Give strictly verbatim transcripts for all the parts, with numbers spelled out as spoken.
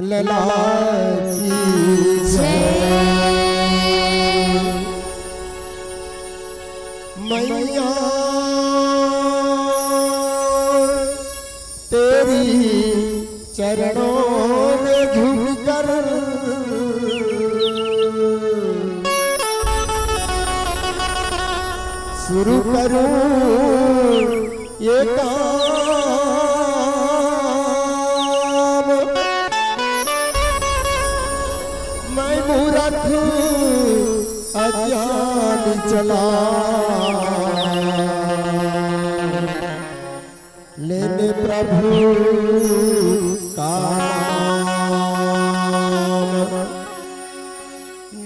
लला की जय। मैया तेरी चरणों में झुककर शुरू करूं ये काम। मैं मूरख अज्ञान चला लेने प्रभु का नाम।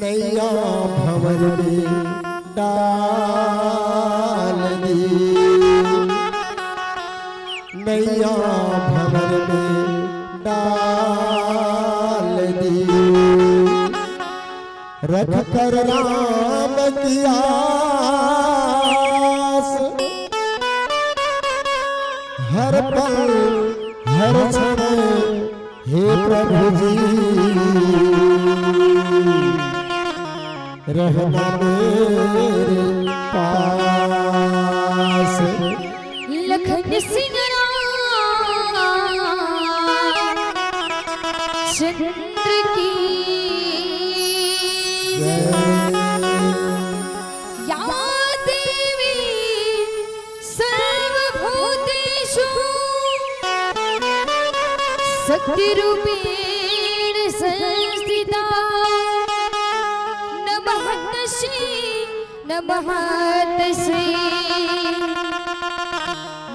नैया भंवर में डाल दी, नैया भंवर में डाल दी। रख कर राम की आस, हर पल हर क्षण हे प्रभु जी, रहना मेरे पास। लखन सिंह राम चंद्र की जय। या देवी सर्वभूतेषु शक्तिरूपेण संस्थिता। नमः तस्यै, नमः तस्यै,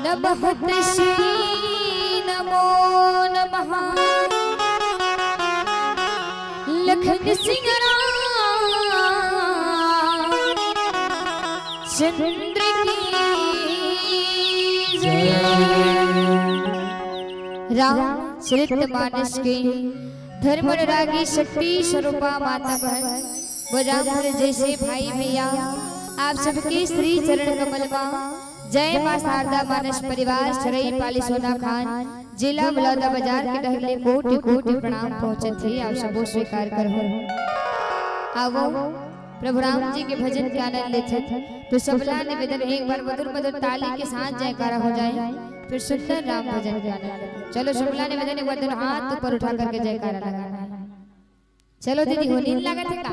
नमः तस्यै, नमो नमः। लखन सिंह राम चंद्र की जय। रामचरित मानस के धर्म अनुरागी शक्ति स्वरूपा माता बहन, बजरंग जैसे भाई भैया, आप सबके श्री चरण कमल मा जय माँ शारदा मानस परिवार, सरई पाली सोना खान, जिला बलौदा बाजार के डहर ले कोटि कोटि प्रणाम पहुँचत हे। आप सबो स्वीकार करहु। आवो, प्रभु राम जी के भजन के आनंद लेथन। तो सबला निवेदन, एक बार मधुर मधुर ताली के साथ जयकारा हो जाए, फिर सुंदर राम भजन के आनंद लेथन। चलो, सबला निवेदन, एक बार दोनों हाथ ऊपर उठा करके जयकारा लगाना है। चलो दीदी हो, नींद लागत हे का?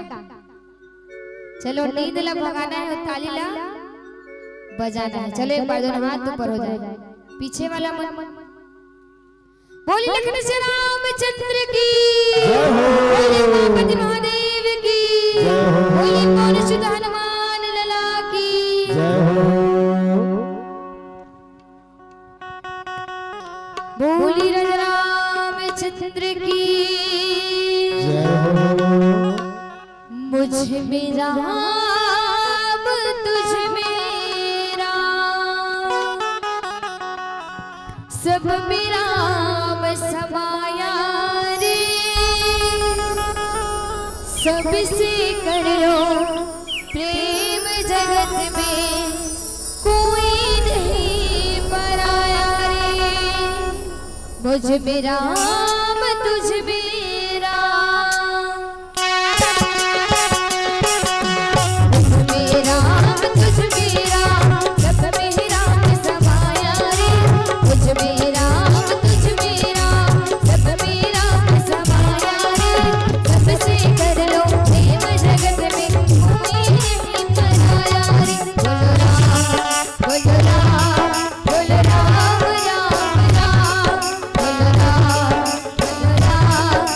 चलो, नींद ला भगाना है और ताली ला बजाना है। चलो, एक बार दोनों हाथ ऊपर हो जाए, पीछे वाला मन। बोली लखन से रामचंद्र की जय हो। बोली उमापति महादेव की जय हो। बोली पवन सुत हनुमान लला की जय हो। बोली राम रामचंद्र की जय हो। मुझ में राम, तुझ में राम, सब में राम समाया रे। सबसे कर लो प्रेम, जगत में कोई नहीं पराया रे। मुझ में राम, तुझ में राम, मुझ में राम, तुझ में राम, सब में राम समाया रे। मुझ में राम, तुझ में राम, सब में राम समाया रे। सबसे कर लो प्रेम, जगत में कोई नहीं पराया रे। बोलो राम, बोलो राम, बोलो राम, राम, राम, बोलो राम, बोलो राम,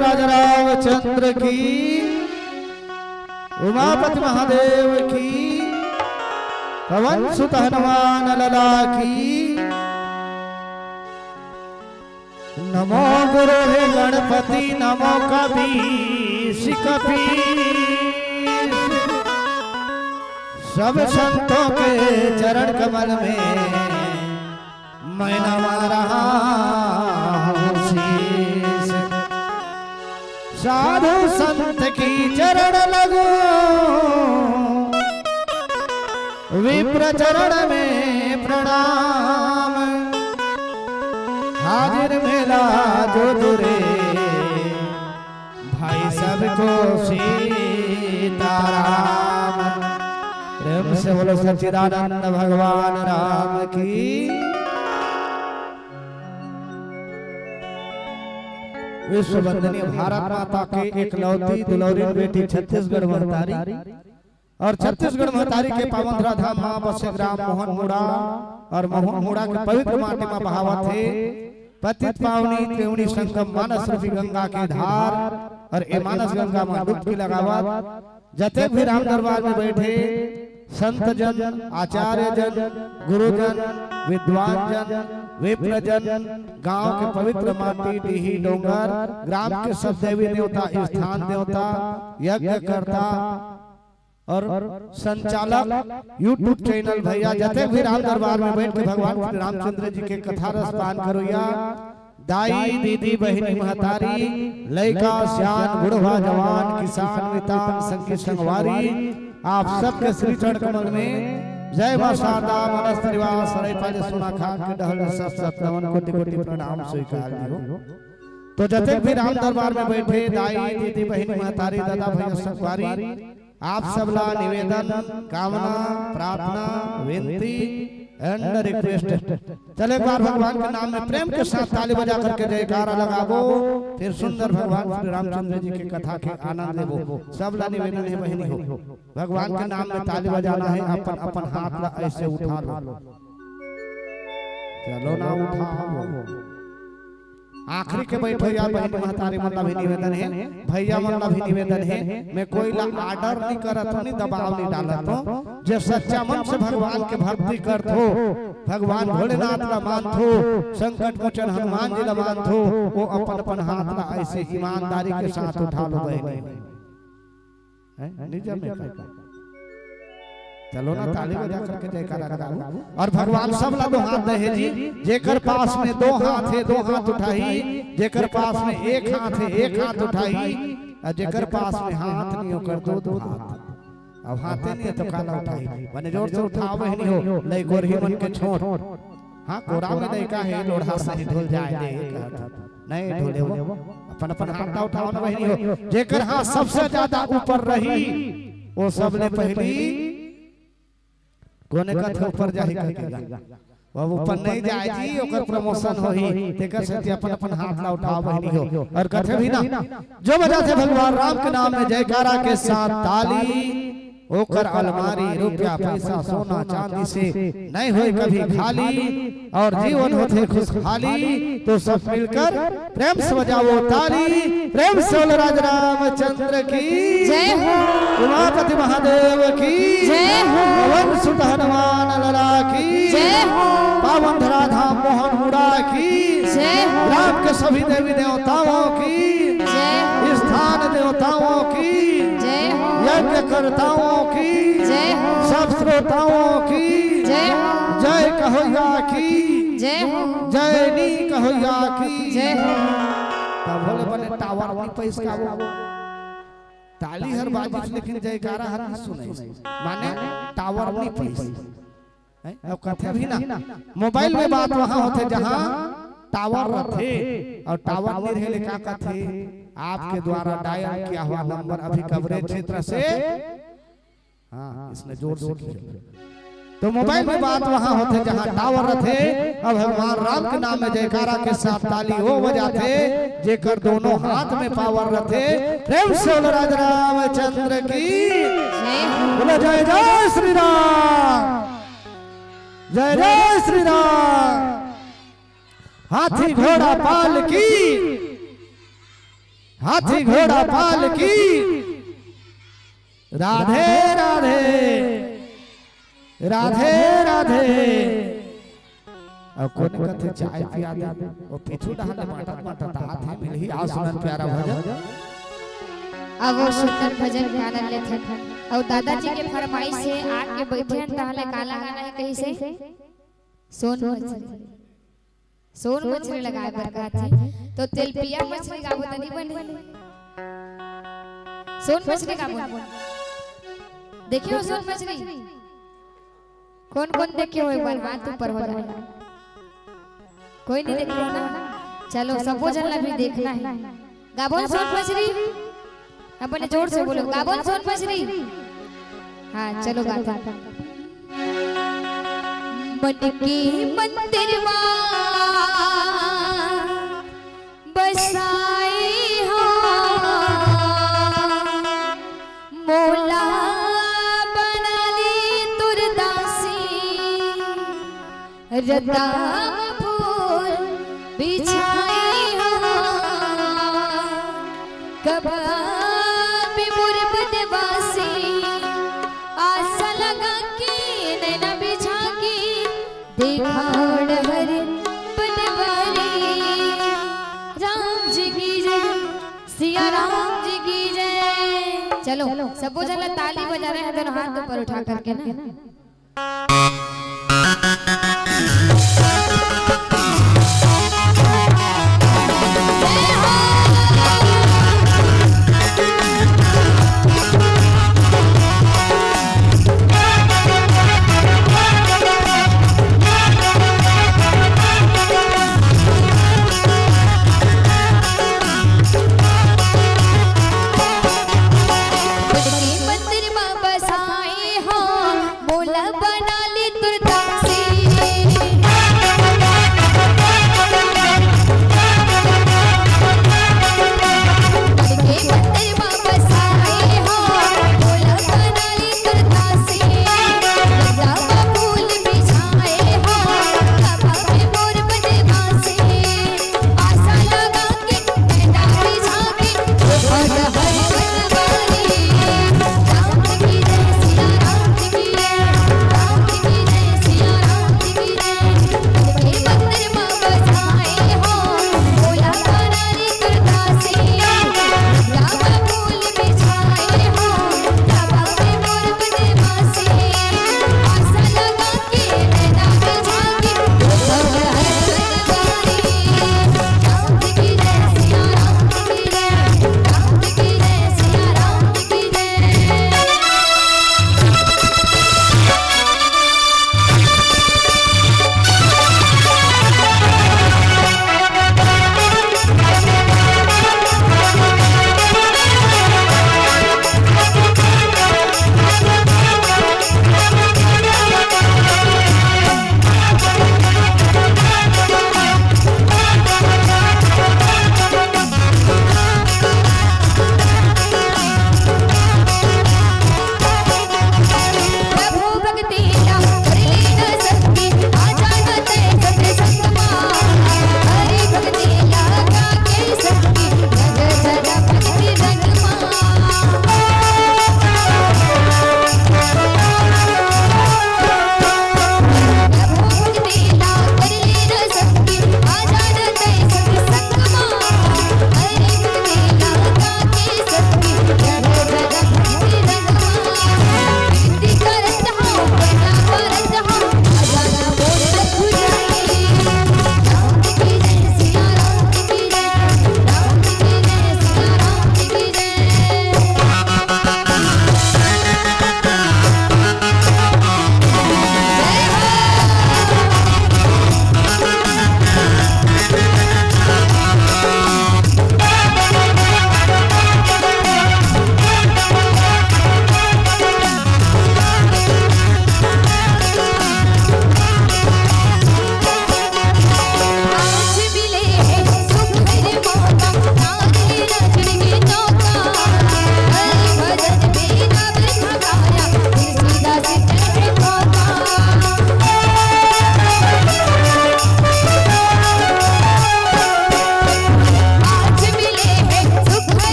राजा रामचंद्र की, उमापति महादेव की, पवन सुत हनुमान लला की। नमो गुरु हे गणपति, नमो कपीश कपीश। सब संतों के चरण कमल में मैं नवा रहा हूँ शीश। साधु संत की चरण लगो, विप्र चरण में प्रणाम। हाजिर मेला जो दुरे भाई सबको सीताराम। प्रेम से बोलो सच्चिदानंद भगवान राम की। विश्व वंदनीय भारत माता के एकलौती दुलौरी बेटी छत्तीसगढ़ महतारी और छत्तीसगढ़ महतारी के पावन धरा धाम माँ बसे ग्राम मोहन मुड़ा और मोहन मुड़ा के पवित्र माटी में बहावत हे पतित पावनी त्रिवेणी संगम मानस रूपी गंगा के धार। और ए मानस गंगा में डुबकी लगावत जतेक भी राम दरबार में बैठे संत जन, आचार्य जन, गुरुजन, विद्वान जन, विप्र जन, गांव के पवित्र माटी, डीही, डोंगर, ग्राम के सब देवी देवता, स्थान देवता, यज्ञकर्ता और संचालक, YouTube चैनल भैया, जतेक भी राम दरबार में बैठ के भगवान श्री रामचंद्र जी के कथा रस पान करोइया, दाई, दीदी, बहिनी, महतारी, लइका, सियान, बुढ़वा, जवान, किसान, मितान, संगी, संगवारी, आप सबके श्री चरण कमल में जय माँ शारदा, मनस परिवार, सराय पाले सोना खान के डहल सत सत नमन, कोटि कोटि प्रणाम स्वीकार लियो। तो जतेक भी राम दरबार में बैठे दाई, दीदी, बहिनी, महतारी, दादा, भैया, संगवारी, आप सबला निवेदन, कामना, प्रार्थना, विनती and request। चल एक बार भगवान के नाम में प्रेम के साथ ताली बजा करके जयकारा लगाबो, फिर सुंदर भगवान श्री रामचंद्र जी के कथा के आनंद लेबो। सबला निवेदन हे बहिनी हो, भगवान के नाम में ताली बजाना हे, अपन अपन हाथ ला ऐसे उठा लो। चलो ना उठाओ। आखिरी के बैठो यार, बहिनी महतारी मन ला भी निवेदन हे, भैया मन ला भी निवेदन हे, मैं कोई ला order नहीं करत हूँ, नहीं दबाव नहीं डालत हूँ। जे सच्चा मन से भगवान के भक्ति करत हो, भगवान भोलेनाथ ला मानत हो, संकट मोचन हनुमान जी ला मानत हो, वो अपन अपन हाथ ला ऐसे ईमानदारी के साथ उठा लो बहिनी। हैं? नहीं जमे का? चलो ना, ताली बजा करके जयकारा लगाओ। और भगवान सब ला दो हाथ दे हे जी। जेकर पास में दो हाथ हे, दो हाथ उठाही। जेकर पास में एक हाथ हे, एक हाथ उठाही। और जेकर पास में हाथ नहीं, ओकर दो, दो हाथ। अब हाथे नहीं हे तो काला उठाही? बने जोर से उठाओ बहिनी हो, लइकोरही मन के छोट। हाँ, कोरा में लइका हे, लोढ़ा सही ढुल जाए दे, कहत। नहीं ढुले वो। अपन अपन हाथ ला उठाओ ना बहिनी हो। जेकर हाथ सबसे ज्यादा ऊपर रही, वो सबले पहली कोने कथे ऊपर जाही करके गा। वो अब ऊपर नहीं जाए जी, ओकर promotion होही। तेकर सेती अपन अपन हाथ ला उठाओ बहिनी हो। और कथे भी ना, जो बजाथे भगवान राम के नाम में जयकारा के साथ ताली, ओकर अलमारी रुपया, पैसा, सोना, चांदी से नहीं होय कभी खाली, और जीवन होथे खुशहाली। तो सब मिलकर प्रेम से बजाओ ताली, प्रेम से बोलो राज रामचंद्र की जय हो। उमापति महादेव की जय हो। पवन सुत हनुमान लला की जय हो। पावन धरा धाम मोहन मुड़ा की जय हो। ग्राम के सभी देवी देवताओं की जय हो। स्थान देवताओं की जय हो। यज्ञकर्ताओं की जय हो। सब श्रोताओं की जय हो। जय कहोया की जय हो। जय नी कहोया की जय हो। तब भोले बने टावर नहीं पैस का वो। ताली हर बाजिस लेकिन जयकारा हर नहीं सुने। माने टावर नहीं पैस। हैं? अब कथे भी ना, मोबाइल में बात वहां होथे जहां टावर रथे, और टावर नहीं रहे ले का कथे, आपके द्वारा डायल किया हुआ नंबर अभी कवरेज क्षेत्र से, हाँ, इसने जोर से किया। तो मोबाइल में बात वहां होथे जहां टावर रथे, अब भगवान राम के नाम में जयकारा के साथ ताली हो बजाथे, जेकर दोनों हाथ में पावर रथे। प्रेम से बोलो राज रामचंद्र की, जय हो। बोलो जय जय श्री राम। जय जय श्री राम। हाथी घोड़ा पाल की। हाथी घोड़ा पालकी। राधे राधे, राधे राधे। अउ कोने कथे चाय पिया दे, ओ पीछू डहान ले बांटत बांटत आत हे, मिलही। आओ सुनन प्यारा भजन। अब वो सुंदर भजन के आनंद लेथन। अउ दादाजी के फरमाइश हे, आके बइठे हन, तहां ले काला गाना हे कहिसे? सोन मछरी। सोन मछरी लगाए बर कहत हे, तो तेलपिया मछरी गाबो त नहीं बने। सोन मछरी गाबो। देखे हो सोन मछरी? कोन कोन देखे हो, एक बार हाथ ऊपर हो जाए। कोई नहीं देखे हो ना? चलो, सबो झन ला भी देखना हे। गाबो न सोन मछरी। अपने जोर से बोलो, गाबो न सोन मछरी। हाँ, चलो गाते हैं। मन के मंदिर मा बसाए हो, मोला बना ले तोर दासी। रतन फूल बिछाए हो, कब आबे मोर बनवासी। आस लगा के नैना बिछा के देखा डहर बनवारी। राम जी की जय, सिया राम जी की जय। चलो, सबो झन ताली बजा रहे हैं, दोनों हाथ ऊपर उठा करके ना। बड़के मंदिर मा बसाए हो, मोला बना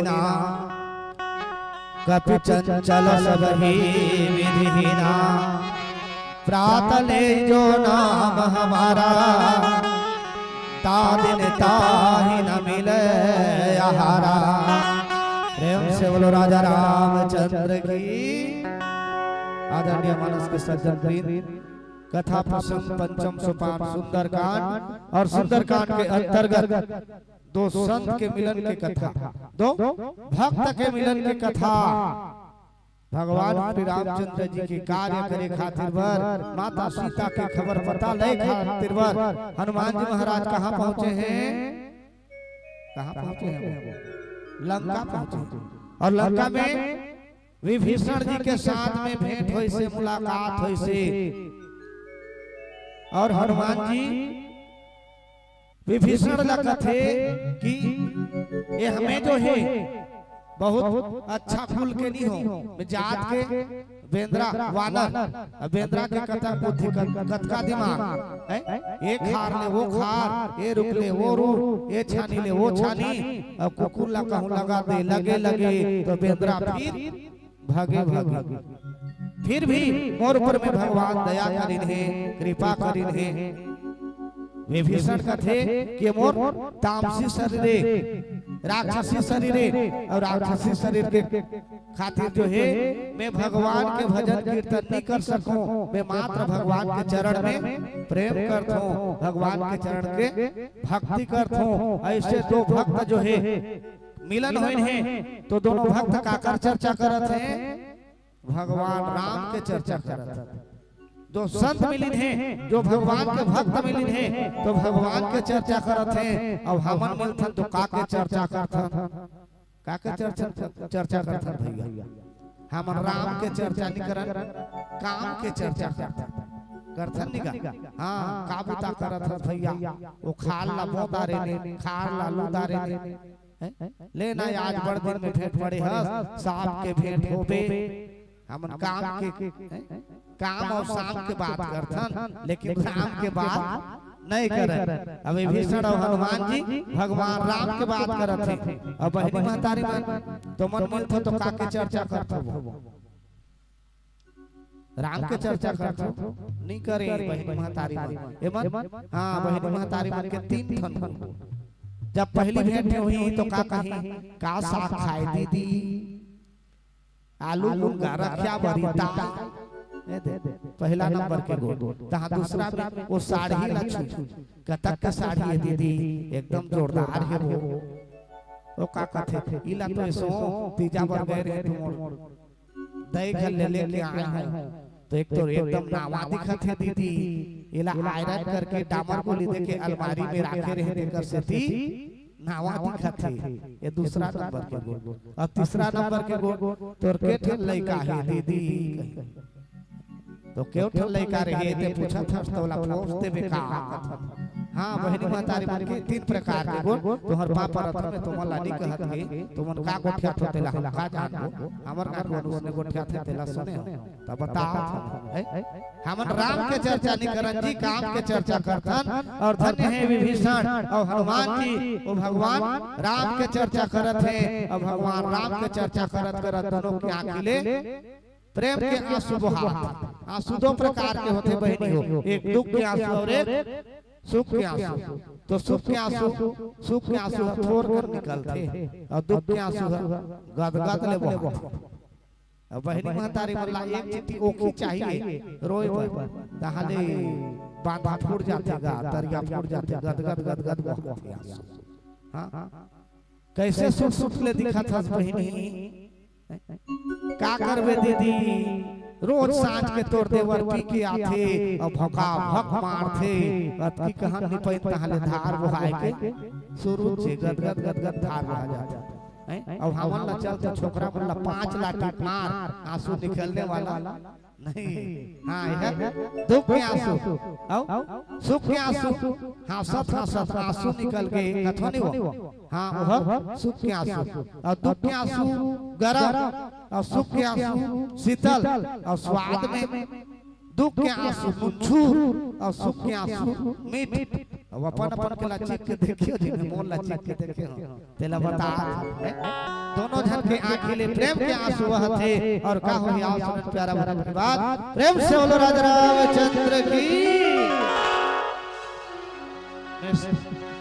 ना, कपि चंचल सब ही विधिहीना। प्रात ले जो नाम हमारा, ता दिन ताहि न मिले आहारा। प्रेम से बोलो राजा रामचंद्र की। आदरणीय मानस के सज्जन वृंद, कथा प्रसंग पंचम सोपान सुंदरकांड और सुंदरकांड के अंतर्गत दो संत के मिलन के कथा, दो भक्त के मिलन के कथा। भगवान श्री रामचंद्र जी के कार्य करे खातिर बर, माता सीता के खबर पता ले खातिर बर हनुमान जी महाराज कहाँ पहुंचे हैं? कहाँ पहुंचे हैं वो? लंका पहुंचे हैं। और लंका में विभीषण जी के साथ में भेंट होइसे, मुलाकात होइसे। और हनुमान जी विभीषण ला कथे कि ये हमें जो है बहुत अच्छा कुल के नहीं हो, मैं जात के बेंदरा वानर, अब बेंदरा के कतक बुद्धि, कत-, कतका दिमाग, हैं? ये खार ले वो खार, ये रुख ले वो रुख, ये छानी ले वो छानी, अब कुकुर ला कहूँ लगा दे, लगे लगे, तो बेंदरा फिर भागे भागे। फिर भी मोर ऊपर में भगवान दया करिन हे, कृपा करिन हे। विभीषण कथे कि मोर तामसी शरीर ए, राक्षसी शरीर ए, और राक्षसी शरीर के खातिर जो है, मैं भगवान के भजन कीर्तन नहीं कर सकूं, मैं मात्र भगवान के चरण में प्रेम करथों, भगवान के चरण के भक्ति करथों। ऐसे दो भक्त जो है मिलन होइन हे, तो दोनों भक्त काकर चर्चा करत हे? भगवान राम के चर्चा करत हे। जो संत मिलिन हे, जो भगवान के भक्त मिलिन हे, तो भगवान के चर्चा करत हे। अब हमन मिलथन तो का के चर्चा करथन? का के चर्चा, चर्चा करथन भैया? हमन राम के चर्चा नहीं करन, काम के चर्चा करथन। करथन नहीं का? हाँ, का बुता करत हस भैया? वो खार ला बो डारे ने, खार ला लू डारे ने। हैं? ले ना, आज बड़ दिन में भेंट पड़े हस, शाम के भेंट होबे। हमन काम के, हैं? काम और शाम के बात करथन, लेकिन राम के बात नहीं करन। अब विभीषण और हनुमान जी भगवान राम के बात करत हे। अब बहिनी महतारी मन, तो मन मिलथो तो का के चर्चा करथो? राम के चर्चा करथो? नहीं करे बहिनी महतारी मन। ए मन? हाँ, बहिनी महतारी मन के तीन ठन गुण। जब पहली भेंट होही तो का कही? का साग खाए दीदी? आलू मुनगा रखिया बरी ता। ए दे, पहला नंबर के गुण। तहाँ दूसरा में वो साड़ी ला छू, कतक के साड़ी है दीदी, एकदम जोरदार है वो। वो का कथे? इला तो ऐसो तीजा बर गए रहे तो मोर दई घर ले लेके आए हूँ, तो एक तो एकदम नावा दिखत हे दीदी, एला आयरन करके डामर गोली देके अलमारी में राखे रहे, तेकर सेती नावा दिखत हे। ये दूसरा नंबर के गुण। अब तीसरा नंबर के गुण, तोर के ठन लइका हे दीदी? तो केव ठन लइका रहे ते पूछत हस, तोला फोर्स देबे का? हाँ, बहिनी महतारी मन के तीन प्रकार के गुण। तुहर पापा रथ में तुमन ला नहीं कहत हे, तुमन का गोठियाथो तेला हम का जानबो? हमर का गुण उसने गोठियाथे तेला सुने हो? तब बता, हैं? हमन राम के चर्चा नहीं करन जी, काम के चर्चा करथन। और धन्य है विभीषण और हनुमान जी, वो भगवान राम के चर्चा करत हे और भगवान राम के चर्चा करत करत दोनों की आँखी ले प्रेम के आंसू बोहात। आंसू दो प्रकार के होथे बहिनी हो, एक दुख के आंसू और एक सुख के आंसू। तो सुख के आंसू, सुख के आंसू ह थोर कर निकलथे और दुख के आंसू ह गदगद ले बोहात। अब बहिनी महतारी मन ला एक चिट्ठी ओखी चाहिए रोए बर, तहाले बांधा फूट जाथे गा, तरिया फूट जाथे, गदगद गदगद बोहाथे आंसू। हाँ, कैसे सुख सुख ले दिखत हस बहिनी? का करबे दीदी, रोज सांझ के तोर देवर पी के आथे अउ भका भक मारथे। अतकी कहन निपैन तहाले धार बोहाय के सुरू से गदगद गदगद धार बोहा जाथे। हैं? अउ हमन ला चल तो छोकरा मन ला पांच लाठी मार, आंसू निकलने वाला नहीं। हाँ, यह दुख के आंसू अउ सुख के आंसू। हाँसत हाँसत आंसू निकल के कथो नहीं वो। हाँ, वह सुख के आंसू। अउ दुख के आंसू गरम, अउ सुख के आंसू शीतल, अउ स्वाद में दुख के आंसू नुनछूर, अउ सुख के आंसू मीठ। अब अपन अपन के ला चीख के देखियो जी, मोर ला चीख के देखे हो, तेला बता। दोनों झन के आँखी ले प्रेम के आंसू बहत हे। और का होही, आओ सुनन प्यारा भजन के बाद। प्रेम से बोलो राजा रामचंद्र की।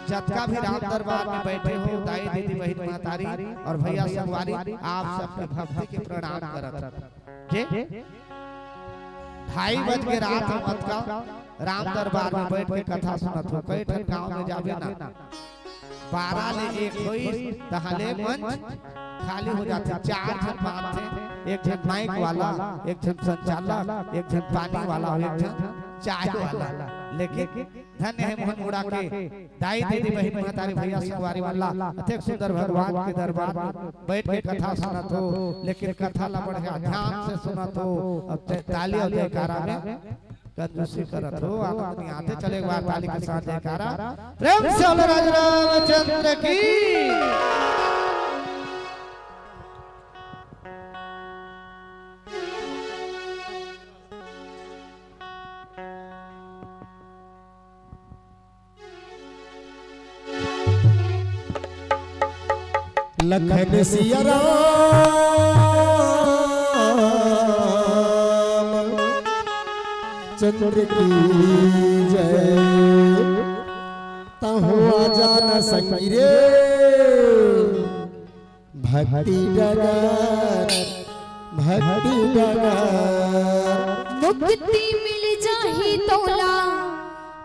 जतका भी राम दरबार में बैठे हो, दाई दीदी, बहिन महतारी और भैया संगवारी, आप सबके भक्ति के प्रणाम करत हे। ढाई बज के रात हो, अतका राम दरबार में बैठ के कथा सुनत हो। कई ठन गांव में जाबे ना, बारह ले एक होइस, तहां ले मंच खाली हो जाथे। चार झन बांधथे, एक झन माइक वाला, एक झन संचालक, एक झन पानी वाला और एक झन चाय वाला। लेकिन धन्य हे मोहन मुड़ा के दाई दीदी, बहिन महतारी, भैया संगवारी मन ला अतेक सुंदर भगवान के दरबार में बैठ के कथा सुनत हो, लेकिन कथा ला बढ़िया ध्यान से सुनत हो। अब ते-, ताली और जयकारा में कंजूसी करत हो, आनंद नहीं आथे। चलो एक बार ताली के साथ जयकारा, प्रेम से बोलो राजा रामचंद्र की। लखन सिया राम चंद्र की जय। तहुआ जान संगी रे भक्ति डगर, भक्ति डगर। मुक्ति मिल जाही तोला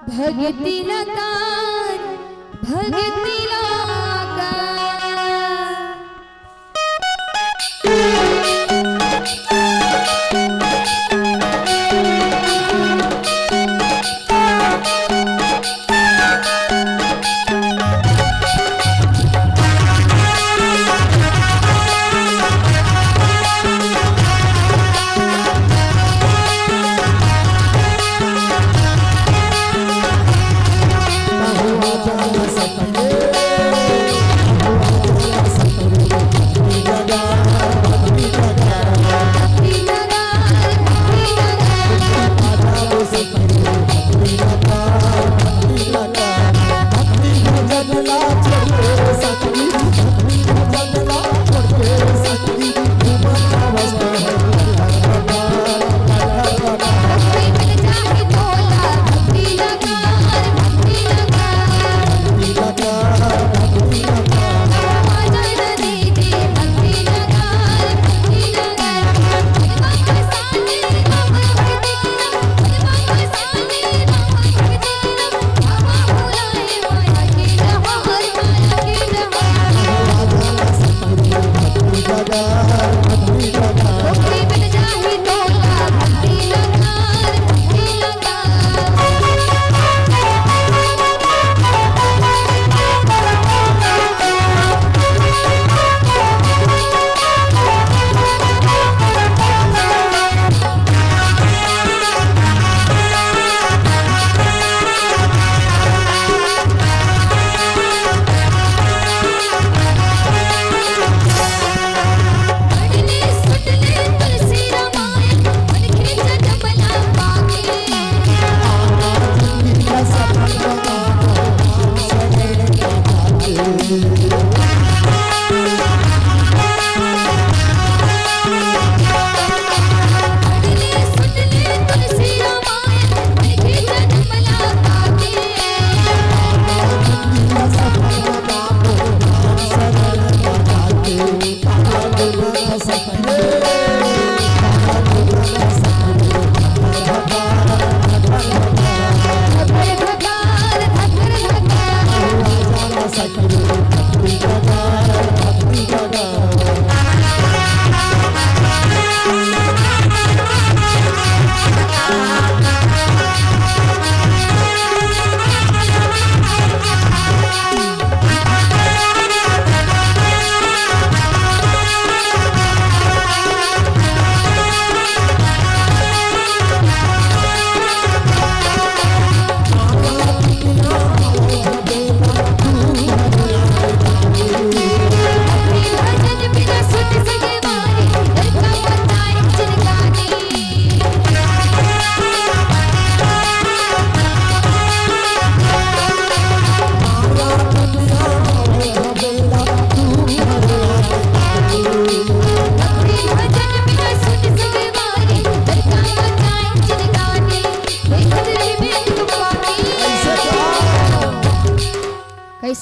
भक्ति लगा, भक्ति लगा।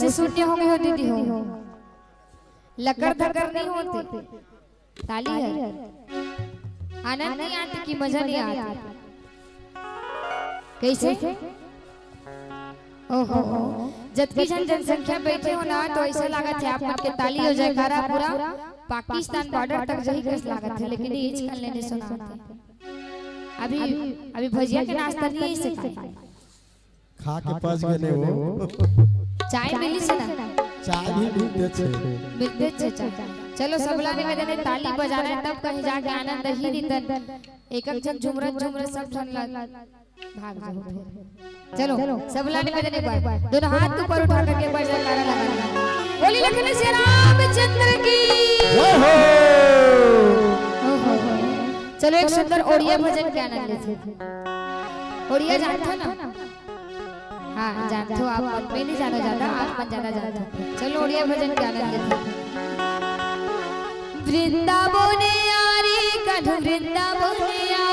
कइसे शून्य हो गे हो दीदी हो? लकर धकर नइ होते। ताली हे। आनंद नइ आते कि मजा नइ आते? कइसे? ओहो हो। जतकी झन जनसंख्या बइठे हो ना, तो अइसे लागत हे आप मन के ताली अउ जयकारा पूरा पाकिस्तान बॉर्डर तक जाही कस लागत हे, लेकिन ये इचकन लेने सुनाते। अभी, अभी भजिया के नाश्ता नइ हे इसे खाए। खा के पच गे ने वो। चाय मिलिस हे ना? चाय भी मिलते छे। मिलते छे चाय। चलो, सबला निवेदन हे, ताली बजाना हे, तब कहीं जाके आनंद ही नितन। एक एक झन झुमरत झुमरत सब झन ला भाग जाओ फिर। चलो, सबला निवेदन हे, एक बार दोनों हाथ ऊपर उठा करके एक बार जयकारा लगा लो। बोली लखन सिया रामचंद्र की। जय हो। ओहो हो। चलो, एक सुंदर ओड़िया भजन के आनंद लेते हैं। ओड़िया जानथो ना? हाँ, जानथो आप मन, मैं नइ जानों जादा, आप मन जादा जानथो। चलो, ओड़िया भजन के आनंद लेथन। वृंदावन आरे कन्हू वृंदावन आ,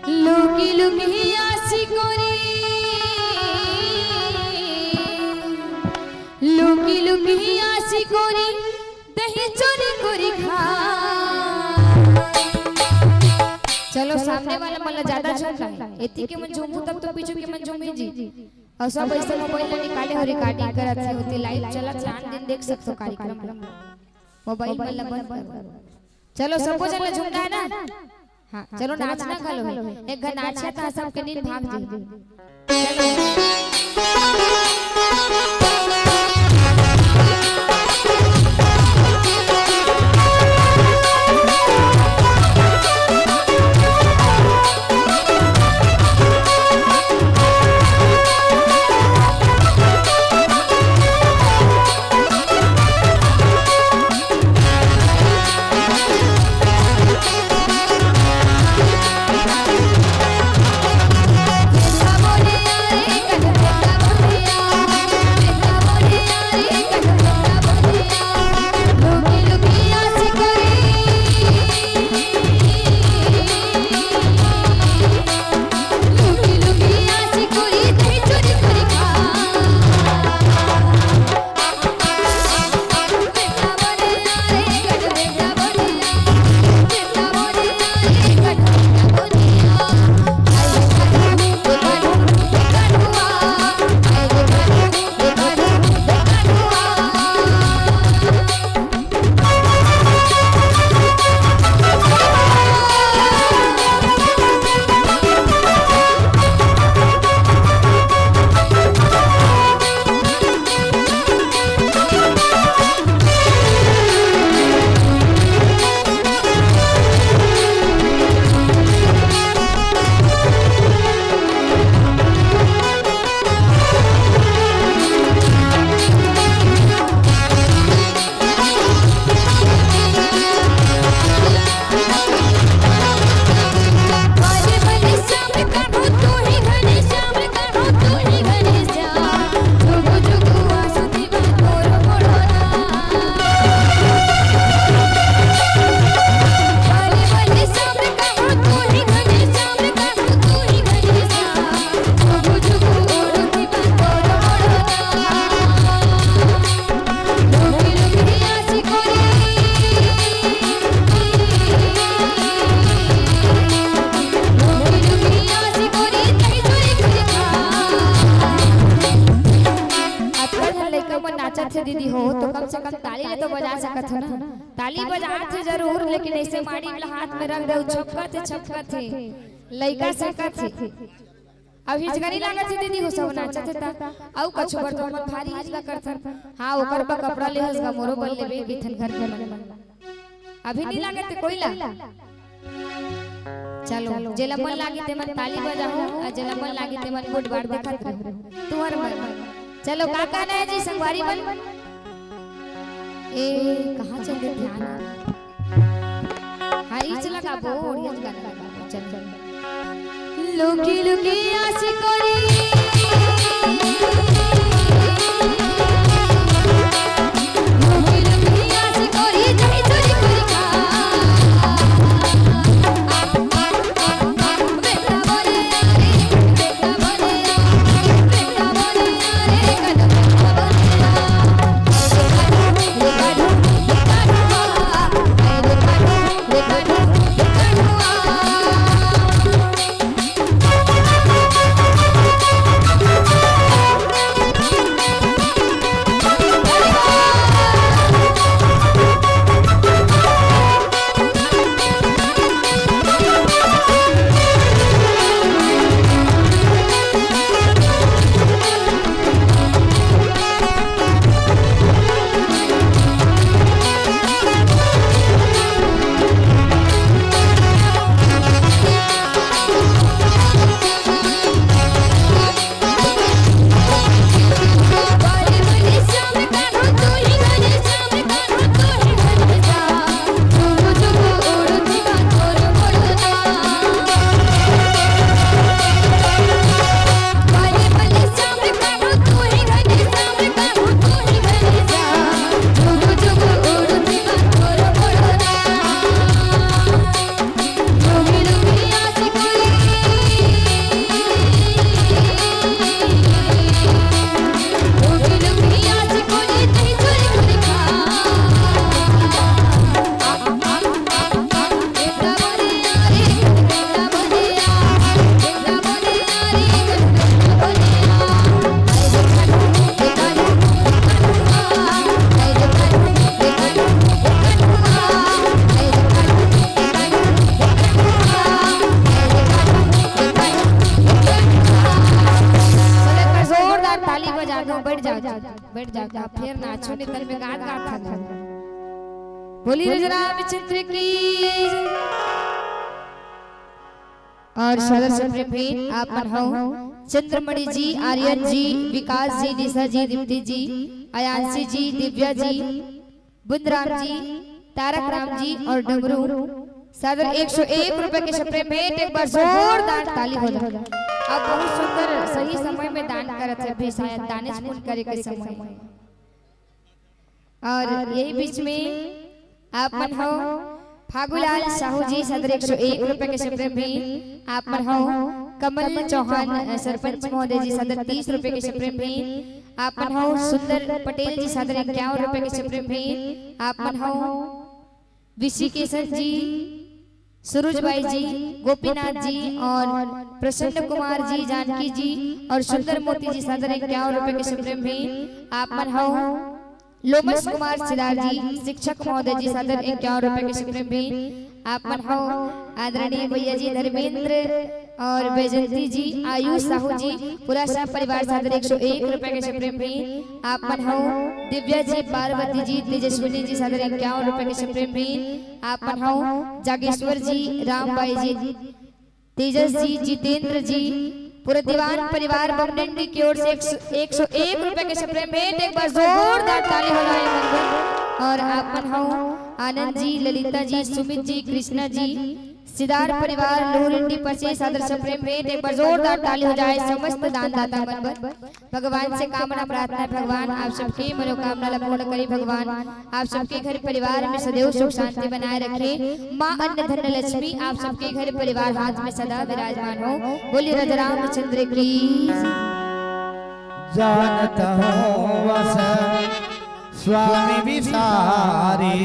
लुकी लुकी आसी कोरी, लुकी लुकी आसी कोरी, दही चोरी कोरी खा। चलो, सामने वाला मन ला जादा झूम रहा है। एती के मन झूमू तब तो पीछू के मन झूमी जी। अउ सब अइसे मोबाइल ला निकाले हो, रिकॉर्डिंग करत हे, ओती लाइव चलत हे, आन दिन देख सकथो कार्यक्रम ला। मोबाइल मन ला बंद करो। चलो, सबो झन ला झूमना हे ना? हाँ, चलो, नाचना घलो हे। एक घन नाचिया त सबके नींद भाग जाही। अतका झन लइका मन नाचत हे दीदी हो, तो कम से कम ताली ले तो बजा सकत हो ना। ताली बजात हे जरूर, लेकिन अइसे माड़ी वाला हाथ में रख दे, छपकत हे, छपकत हे। लइका सकत हे। अब हिचका नइ लागत हे दीदी हो, सब नाचत हे त। अउ कछु बर तो मन भारी हिचका करथन। हाँ, ओकर बर कपड़ा ले हस गा, मोरो बर लेबे कहिथन घर के मन। अभी नइ लागत हे कोई ला। चलो, जेला मन लागी ते मन ताली बजाहू, अउ जेला मन लागी ते मन गोठ बार देखत रहू। तुहर मन। चलो, का कहना हे जी संगवारी मन? ए, कहाँ चल दे ध्यान? हाँ, इच लगाबो, ओड़िया गाना लगाबो। चल, चल। लुकी लुकी आसी कोरी। लुकी लुकी आसी कोरी, दही चोरी कोरी खा। बेटा बोले आ रे, बेटा बोले आ, बेटा बोले आ रे, कदम बैठ जाता, फिर नाचो नितल में गात गात था। बोली राजा रामचंद्र की। और सादर से प्रेम भेंट आप मन हव चंद्रमणि जी, आर्यन जी, विकास जी, दिशा जी, दीप्ति जी, अयांशी जी, दिव्या जी, बुंदराम जी, तारक राम जी और डमरू। सादर एक सौ एक रुपए के छपरे भेंट, एक बार जोरदार ताली हो जाए। आप बहुत सुंदर, सही समय में दान करत हे, अभी शायद दानेच पुण्य करे के समय हे। और यही बीच में आप मन हव फागुलाल साहू जी, सादर एक सौ एक रुपए के छपरे भेंट। आप मन हव कमल चौहान, अ, सरपंच महोदय जी, सादर तीस रुपए के छपरे भेंट। आप मन हव सुंदर पटेल जी, सादर इक्यावन रुपए के छपरे भेंट। आप मन हव विशी केसर जी, सुरुज बाई जी, गोपीनाथ जी और प्रसन्न कुमार जी, जानकी जी और सुंदर मोती जी, सादर इक्यावन रुपए के छपरे भेंट। आप मन हव लोमश कुमार सिदार जी, शिक्षक महोदय जी, सादर इक्यावन रुपए के छपरे भेंट। आप मन हव आदरणीय भैया जी धर्मेंद्र और बैजंती जी, आयुष साहू जी, पूरा सब परिवार, सादर एक सौ एक रुपए के छपरे भेंट। आप मन हव दिव्या जी, पार्वती जी, तेजस्विनी जी, सादर इक्यावन रुपए के छपरे भेंट। आप मन हव जागेश्वर जी, रामबाई जी, तेजस जी, जितेंद्र जी, पूरे दीवान परिवार बमडिंडी की ओर से एक सौ, एक सौ एक रुपए के छपरे भेंट। एक बार जोरदार ताली हो जाए मन में। और आप मन हव आनंद जी, ललिता जी, सुमित जी, कृष्णा जी, सिदार परिवार लोहरिंडी पचे, सादर छपरे भेंट। एक बार जोरदार ताली हो जाए समस्त दानदाता मन बर। भगवान से कामना प्रार्थना हे, भगवान आप सबके मनोकामना ला पूर्ण करी। भगवान आप सबके घर परिवार में सदैव सुख शांति बनाए रखे। माँ अन्न धन लक्ष्मी आप सबके घर परिवार हाथ में सदा विराजमान हो। बोलिए राजा रामचंद्र की। जानत हूँ वस स्वामी विसारी,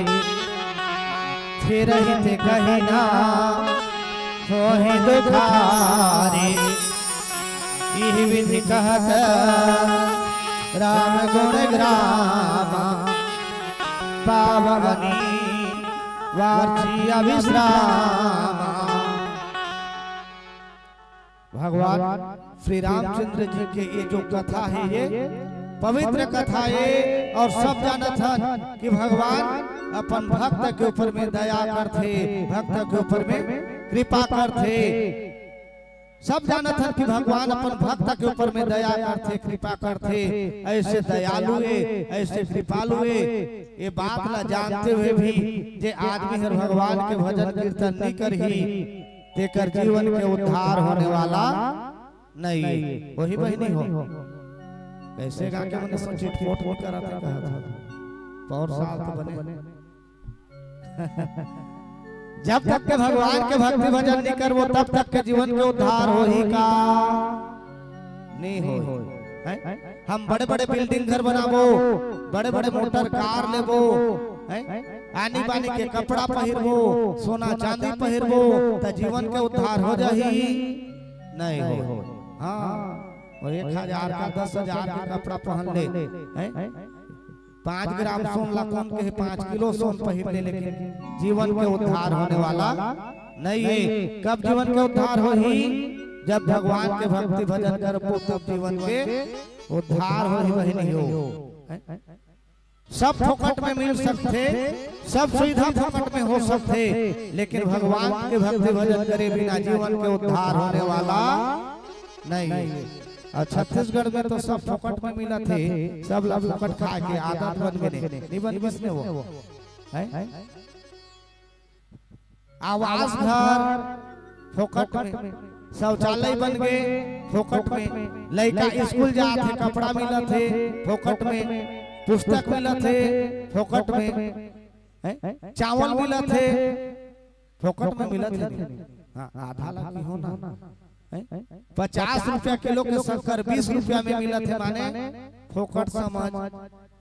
फिरहित कही ना होहि दुखारी। इहि विधि कहत राम गुण ग्राम, पावनी वाची अविश्राम। भगवान श्री रामचंद्र जी के ये जो कथा है, ये पवित्र कथा है और सब जानत हन कि भगवान अपन भक्त के ऊपर में दया करथे, भक्त के ऊपर में कृपा करथे। सब जानत हन कि भगवान अपन भक्त के ऊपर में दया करथे, कृपा करथे। ऐसे दयालु ए, ऐसे कृपालु ए, ये बात ला जानते हुए भी जे आदमी हर भगवान के भजन कीर्तन नहीं करही, तेकर जीवन के उद्धार होने वाला नहीं। वही बहिनी हो, कैसे गा के मने चिटफोट नहीं करत हे, कहा था पौर साल तो बने। जब तक के भगवान के भक्ति भजन नहीं करबो, तब तक के जीवन के उद्धार होही का? नहीं हो। हैं? हम बड़े-बड़े building घर बनाबो, बड़े-बड़े motor car लेबो, हैं? आनी बानी के कपड़ा पहिरबो, सोना चांदी पहिरबो, त जीवन के उद्धार हो जाही? नहीं हो। हाँ, और एक हजार का, दस हजार के कपड़ा पहन ले, हैं? पाँच ग्राम सोन ला कौन कहे, पाँच किलो सोन पहिर ले, लेकिन जीवन के उद्धार होने वाला नहीं है। कब जीवन के उद्धार होही? जब भगवान के भक्ति भजन करबो, तब जीवन के उद्धार होही, बहिनी हो। सब फोकट में मिल सकथे, सब सुविधा फोकट में हो सकथे, लेकिन भगवान के भक्ति भजन करे बिना जीवन के उद्धार होने वाला नहीं। और छत्तीसगढ़ में तो सब फोकट में मिलत हे, सब ला फोकट खाए के आदत बन गे, नहीं बन गिस ने वो, हैं? आवास घर फोकट में, शौचालय बन गे फोकट में, लइका स्कूल जात हे, कपड़ा मिलत हे फोकट में, पुस्तक मिलत हे फोकट में, हैं? चावल मिलत हे फोकट में मिलत हे नहीं? हाँ, आधा ला किहो ना, हैं? पचास रुपया किलो के शक्कर बीस रुपया में मिलत हे, माने फोकट समझ।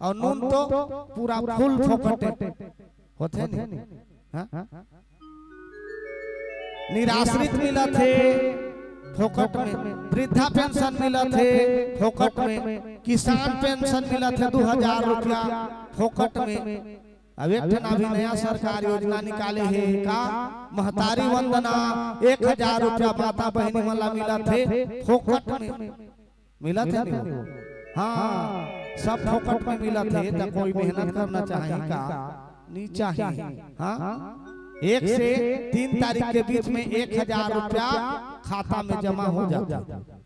और नून तो पूरा full फोकट होथे नहीं? हाँ? निराश्रित मिलत हे फोकट में, वृद्धा पेंशन मिलत हे फोकट में, किसान पेंशन मिलत हे दू हजार रुपया फोकट में। अब एक ठन अभी नया सरकार योजना निकाले हे का, महतारी वंदना, एक हजार रुपया माता बहिनी मन ला मिलत हे फोकट में। मिलत हे नहीं? हाँ, सब फोकट में मिलत हे, त कोई मेहनत करना चाही का? नहीं चाही। हाँ, एक से तीन तारीख के बीच में एक हजार रुपया खाता में जमा हो जाथे।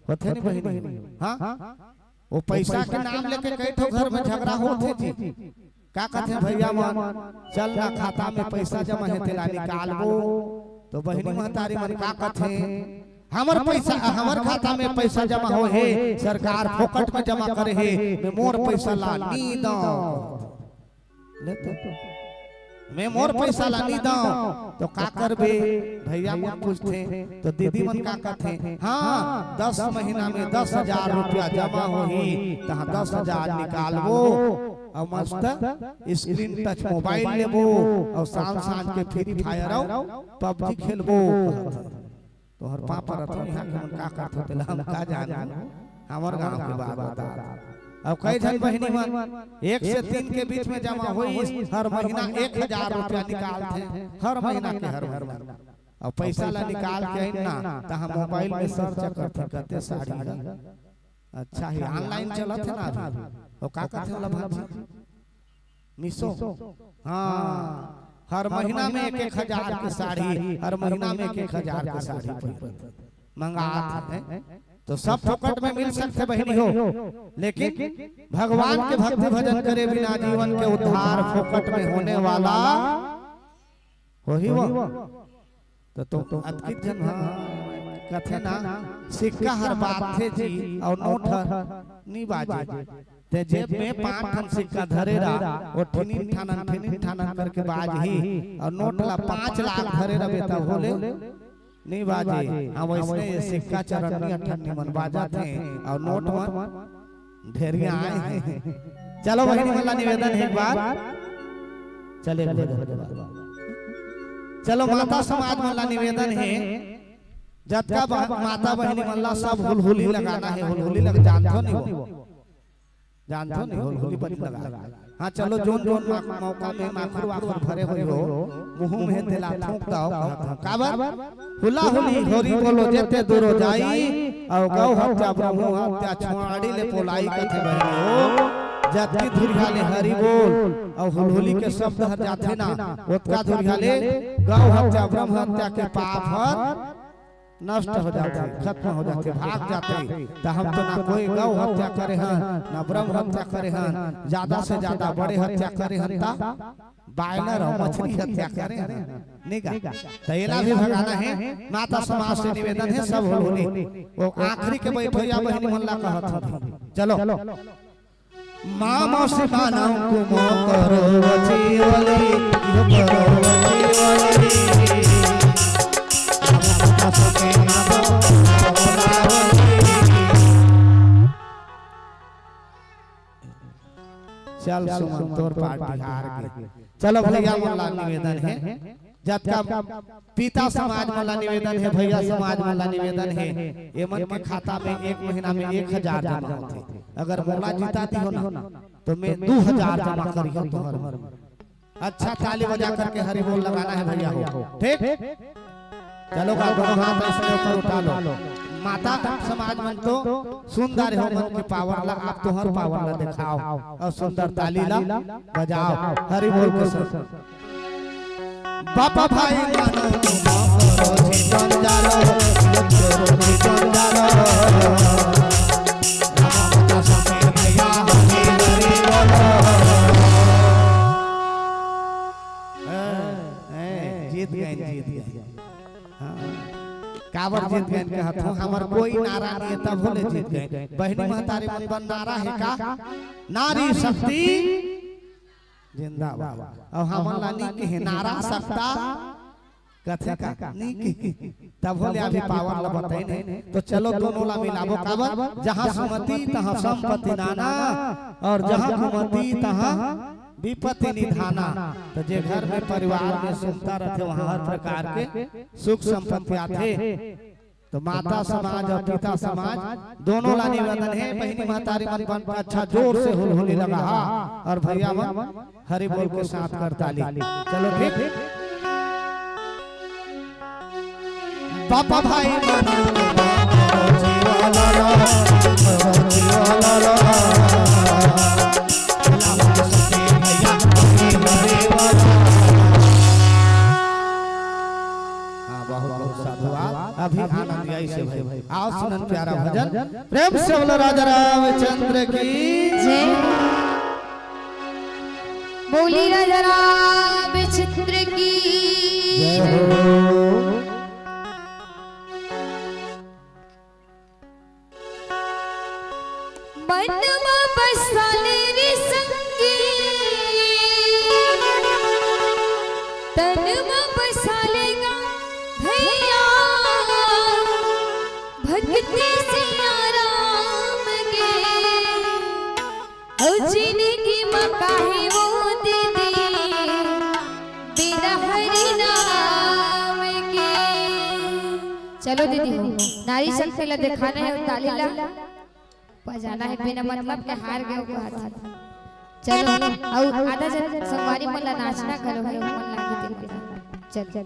होथे नहीं बहिनी? हाँ, वो पैसा के नाम लेके कई ठो घर में झगड़ा होथे जी। का कथे भैया मन, चल ना, खाता में पैसा जमा हे, तेला निकालबो। तो बहिनी महतारी मन का कथे, हमर पैसा, हमर खाता में पैसा जमा हो हे, सरकार फोकट में जमा करे हे, मैं मोर पैसा ला नी दंव। ले तो, मैं मोर पैसा ला नी दंव, तो का करबे? भैया मन पूछथे, तो दीदी मन का कथे, हाँ, दस महीना में दस हजार रुपया जमा होही, तहाँ दस हजार निकालबो, अउ मस्त screen touch mobile लेबो, अउ सांझ सांझ के Free Fire अउ PUBG खेलबो। तोहर पाँव परत हँव, इहाँ के मन का करथे तेला हम का जानबो, हमर गाँव के बात बता। अउ कई झन बहिनी मन एक से तीन के बीच में जमा होइस, हर महीना एक हजार रुपया निकालथे, हर महीना के हर महीना। अउ पैसा ला निकाल के आइन ना, तहाँ mobile में search करथे, कते साड़ी हे। अच्छा हे, online चलत हे ना अभी। ओ का कथे ओला भांजी? Meesho। हाँ, हर महीना में एक एक हजार के साड़ी, हर महीना में एक एक हजार के साड़ी पहिरत, मंगात हे। तो सब फोकट में मिल सकथे बहिनी हो, लेकिन भगवान के भक्ति भजन करे बिना जीवन के उद्धार फोकट में होने वाला होही वो। तो, तो अतकित झन ह कथे ना, सिक्का हर बाजथे जी, अउ नोट हर नी बाजे। ते जेब में पाँच ठन सिक्का धरे रह, ओ ठिनिन ठानन, ठिनिन ठानन करके बाजही, अउ नोट ला पाँच लाख धरे रह बेटा, होले नी बाजे। हाँ, वइसने ये सिक्का चरनिया ठन निमन बाजत हे, अउ नोट मन ढेरिया आए हे। चलो बहिनी मन ला निवेदन हे एक बार, चले भजन के बाद। चलो माता समाज मन ला निवेदन हे, जतका ब-, माता बहिनी मन ला सब हुलहुली लगाना हे, हुलहुली लग जानथो नहीं वो, जानथो नहीं हुलहुली बनी लगा। हाँ चलो जोन जोन मा-, मौका में माखुर वाखुर भरे होई हो, मुँह में तेला थूक दव, काबर हुला हुली होरी बोलो जेते दूरो जाई, अउ गौ हत्या ब्रह्मो हत्या छोड़ाड़ी ले पोलाई कथे बहिनी हो। जतकी धुरिहा ले हरि बोल अउ हुलहुली के शब्द हर जाथे ना, ओतका धुरिहा ले गौ हत्या ब्रह्म हत्या के पाप हर नष्ट हो जाथे, खत्म हो जाथे, भाग जाथे। त हम तो ना कोई गौ हत्या करे हन, ना ब्रह्म हत्या करे हन, ज्यादा से ज्यादा बड़े हत्या करे हन त बायलर अउ मछली हत्या करे हन, नहीं का? त एला भी भगाना हे। माता समाज से निवेदन हे, सब हुलहुली। वो आखिरी के बैठोइया बहिनी मन ला कहत हन, चलो। माँ मौसी मानव कुमो करो वची वाली, यो करो वची वाली। चल सुमन, तोर पार्टी हार गे। चलो भैया मन ला निवेदन हे, जतका पिता समाज मन ला निवेदन हे, भैया समाज मन ला निवेदन हे, एमन के खाता में एक महीना में एक हजार जमा होथे। अगर मोला जिता दिहो ना, तो मैं दू हजार जमा करिहो तोहर। अच्छा, ताली बजा करके हरि बोल लगाना हे भैया हो, ठीक? चलो का दोनों हाथ ऐसने ऊपर उठा लो। माता समाज मन तो सुंदर हो, मन के power ला, आप तोहर power ला दिखाओ अउ सुंदर ताली ला बजाओ हरि बोल के साथ। बापा भाई मानो तुम करो जी जंजालो, करो जी जंजालो। राम का समीर भैया हरी हरी बोलो। ए, ए, जीत गए, जीत गए। हाँ। काबर जीत गए कहत हो, हमर कोई नारा नहीं हे तब होले जीत गए। बहिनी महतारी मन बर नारा हे का? नारी शक्ति जिंदाबाद। अउ हमन ला नी किहे नारा सकता कथे का नी किहे। तब होले अभी power ला बताइन हे। तो चलो दोनों ला मिलाबो काबर, जहाँ सुमति तहाँ संपत्ति नाना, अउ जहाँ कुमति तहाँ विपत्ति निधाना। तो जे घर में परिवार में सुमता रथे, वहाँ हर प्रकार के सुख संपत्ति आथे। तो माता समाज अउ पिता समाज दोनों ला निवेदन हे, बहिनी महतारी मन बन अच्छा जोर से हुलहुली लगाहा अउ भैया मन हरि बोल के साथ करताली। चलो ठीक। पापा भाई मन अभी आनंद आई से भाई। आओ सुनन प्यारा भजन, प्रेम से बोलो राजा रामचंद्र की जय। बोली राजा रामचंद्र की जय हो। मन म बसा ले रे संगी, तन म बसा ले गा भैया, भक्ति सिया राम के। ओ जिनगी म काहे वो दीदी, बिना हरि नाम के। चलो दीदी हो, नारी शक्ति ला दिखाना हे, ताली ला बजाना हे, बिना मतलब के हार गए वो हाथ। चलो, अउ आधा जन संगवारी मन ला नाचना घलो हे, मन लागे तेन बेरा। चल, चल।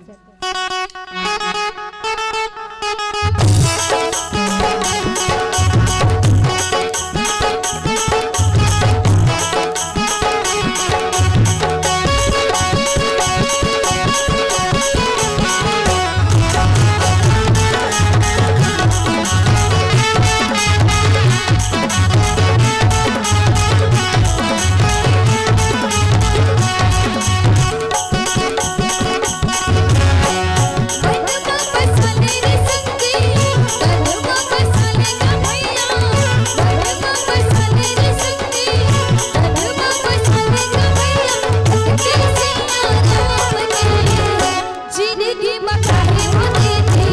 जिनगी म काहे वो दीदी,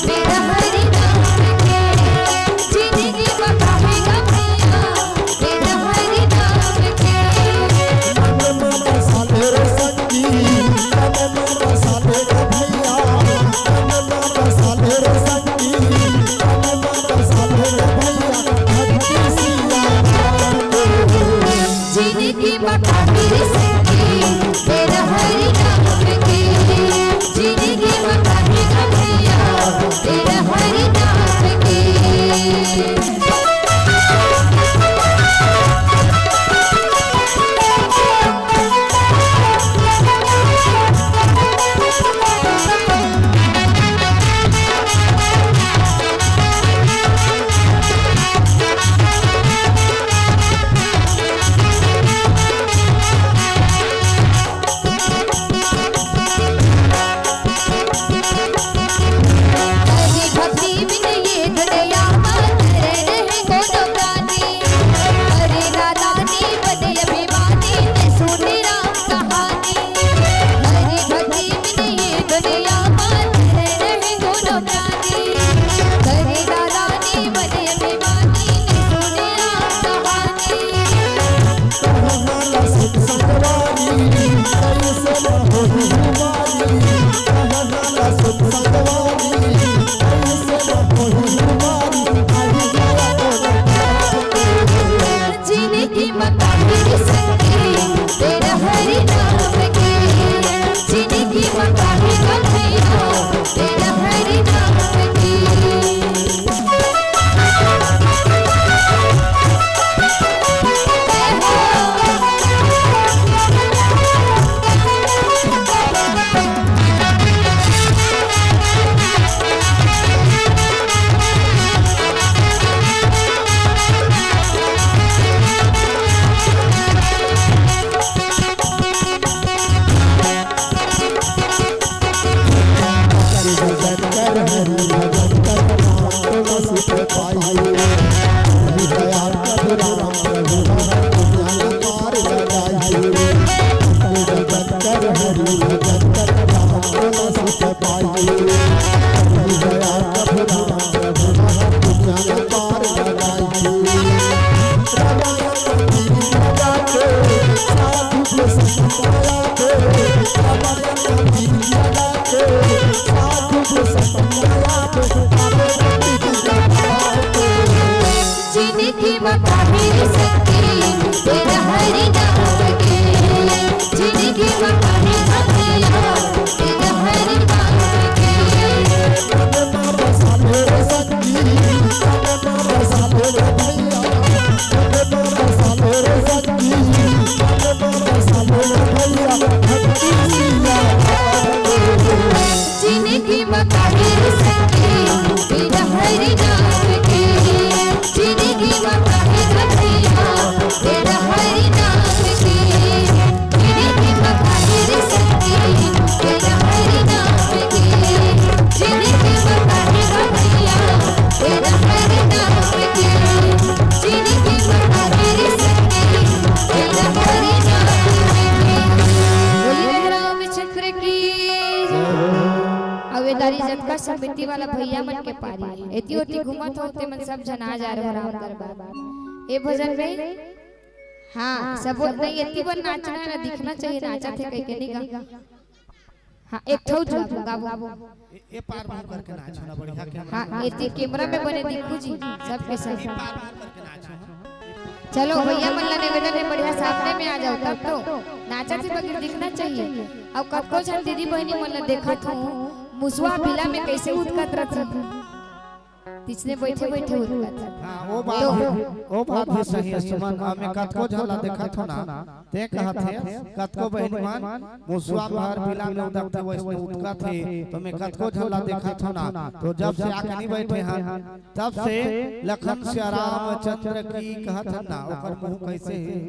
बिना हरि नाम के। जिनगी म काहे गा भैया, बिना हरि नाम के। मन म बसा ले रे संगी, मन म बसा ले रे भैया, मन म बसा ले रे संगी, मन म बसा ले रे भैया, भक्ति सिया राम के। जिनगी म काहे रे संगी, बिना हरि नाम के। जिनगी म काहे गा भैया, बिना हरि नाम के। हरि भक्ति बिन ये दुनिया मा धरे नहीं कोनो प्राणी। हरि नादानी बने अभिमानी, ने सुने राम कहानी। हरि भक्ति बिन ये दुनिया मा धरे नहीं कोनो प्राणी। हरि नादानी बने अभिमानी, ने सुने राम कहानी। जिनगी म काहे रे संगी, बिना हरि नाम के। जिनगी म काहे गा भैया, बिना हरि नाम के। जिनगी म काहे रे संगी, बिना हरि नाम के। जिनगी म काहे गा भैया, बिना हरि नाम के। जिनगी म काहे रे संगी, समिति वाला भैया मन के पारी हे। एती ओती घूमत हो, ते मन सब झन आ जा रहे हो राम दरबार। ए भजन में, हाँ, सब नहीं, एती बर नाचना हे ना, दिखना चाहिए, नाचत हे कहिके नहीं गा। हाँ, एक ठो जवाब गाबो। ए, ए पार मुंह करके नाचो ना, बढ़िया कैमरा हाँ, में। एती कैमरा में बने दिखू जी, सबके सब। ए पार मुंह करके नाचो। चलो भैया मन ला निवेदन हे, बढ़िया सामने में आ जाओ, तब तो नाचत हे बगैर दिखना चाहिए। अब कतको झन दीदी बहनी मन ला देखत हूँ, मुसवा बिला में कैसे उतकत रथे, तिसने बैठे बैठे उतकत। हाँ, वो बात तो भी, वो बात भी सही है सुमन। अब मैं कतको झन ला देखत हूँ ना, ते कहत हे, कतको बहिनी मन मुसवा भर बिला में उदकथे, वैसने उदकत हे। तो मैं कतको झन ला देखत हूँ ना, तो जब से आके नहीं बैठे हन, तब से लखन सिया रामचंद्र की कहत हन ना, ओकर मुंह कैसे हे?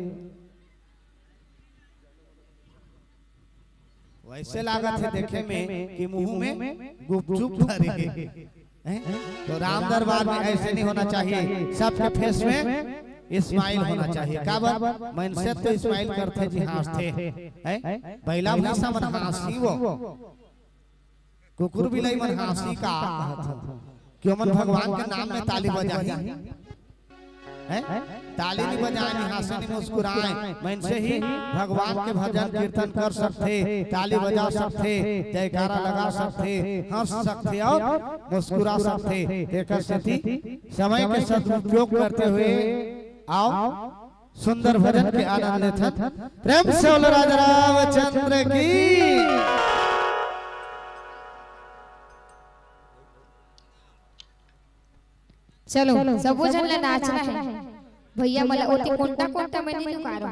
वैसे लागत हे देखे में कि मुंह में गुपचुप भरे हे। हैं? तो राम दरबार में ऐसे नहीं होना चाहिए, सबके फेस में स्माइल होना चाहिए। काबर? मनसे तो स्माइल करथे जी, हंसथे, हैं? बइला भैंसा मन हंसी वो, कुकुर बिलाई मन हंसी का कहत हो? कि ओमन भगवान के नाम में ताली बजाही, हैं? ताली नहीं बजाए, नहीं हंसे, नहीं मुस्कुराए। मनसे ही भगवान के भजन कीर्तन कर सकथे, ताली बजा सकथे, जयकारा लगा सकथे, हंस सकथे और मुस्कुरा सकथे। तेकर सेती समय के सदुपयोग करते हुए आओ, सुंदर भजन के आनंद लेथन। प्रेम से बोलो राजा रामचंद्र की। चलो, सबो झन ला नाचना हे। भैया मन ला ओती कोंटा कोंटा में नहीं लुकारो।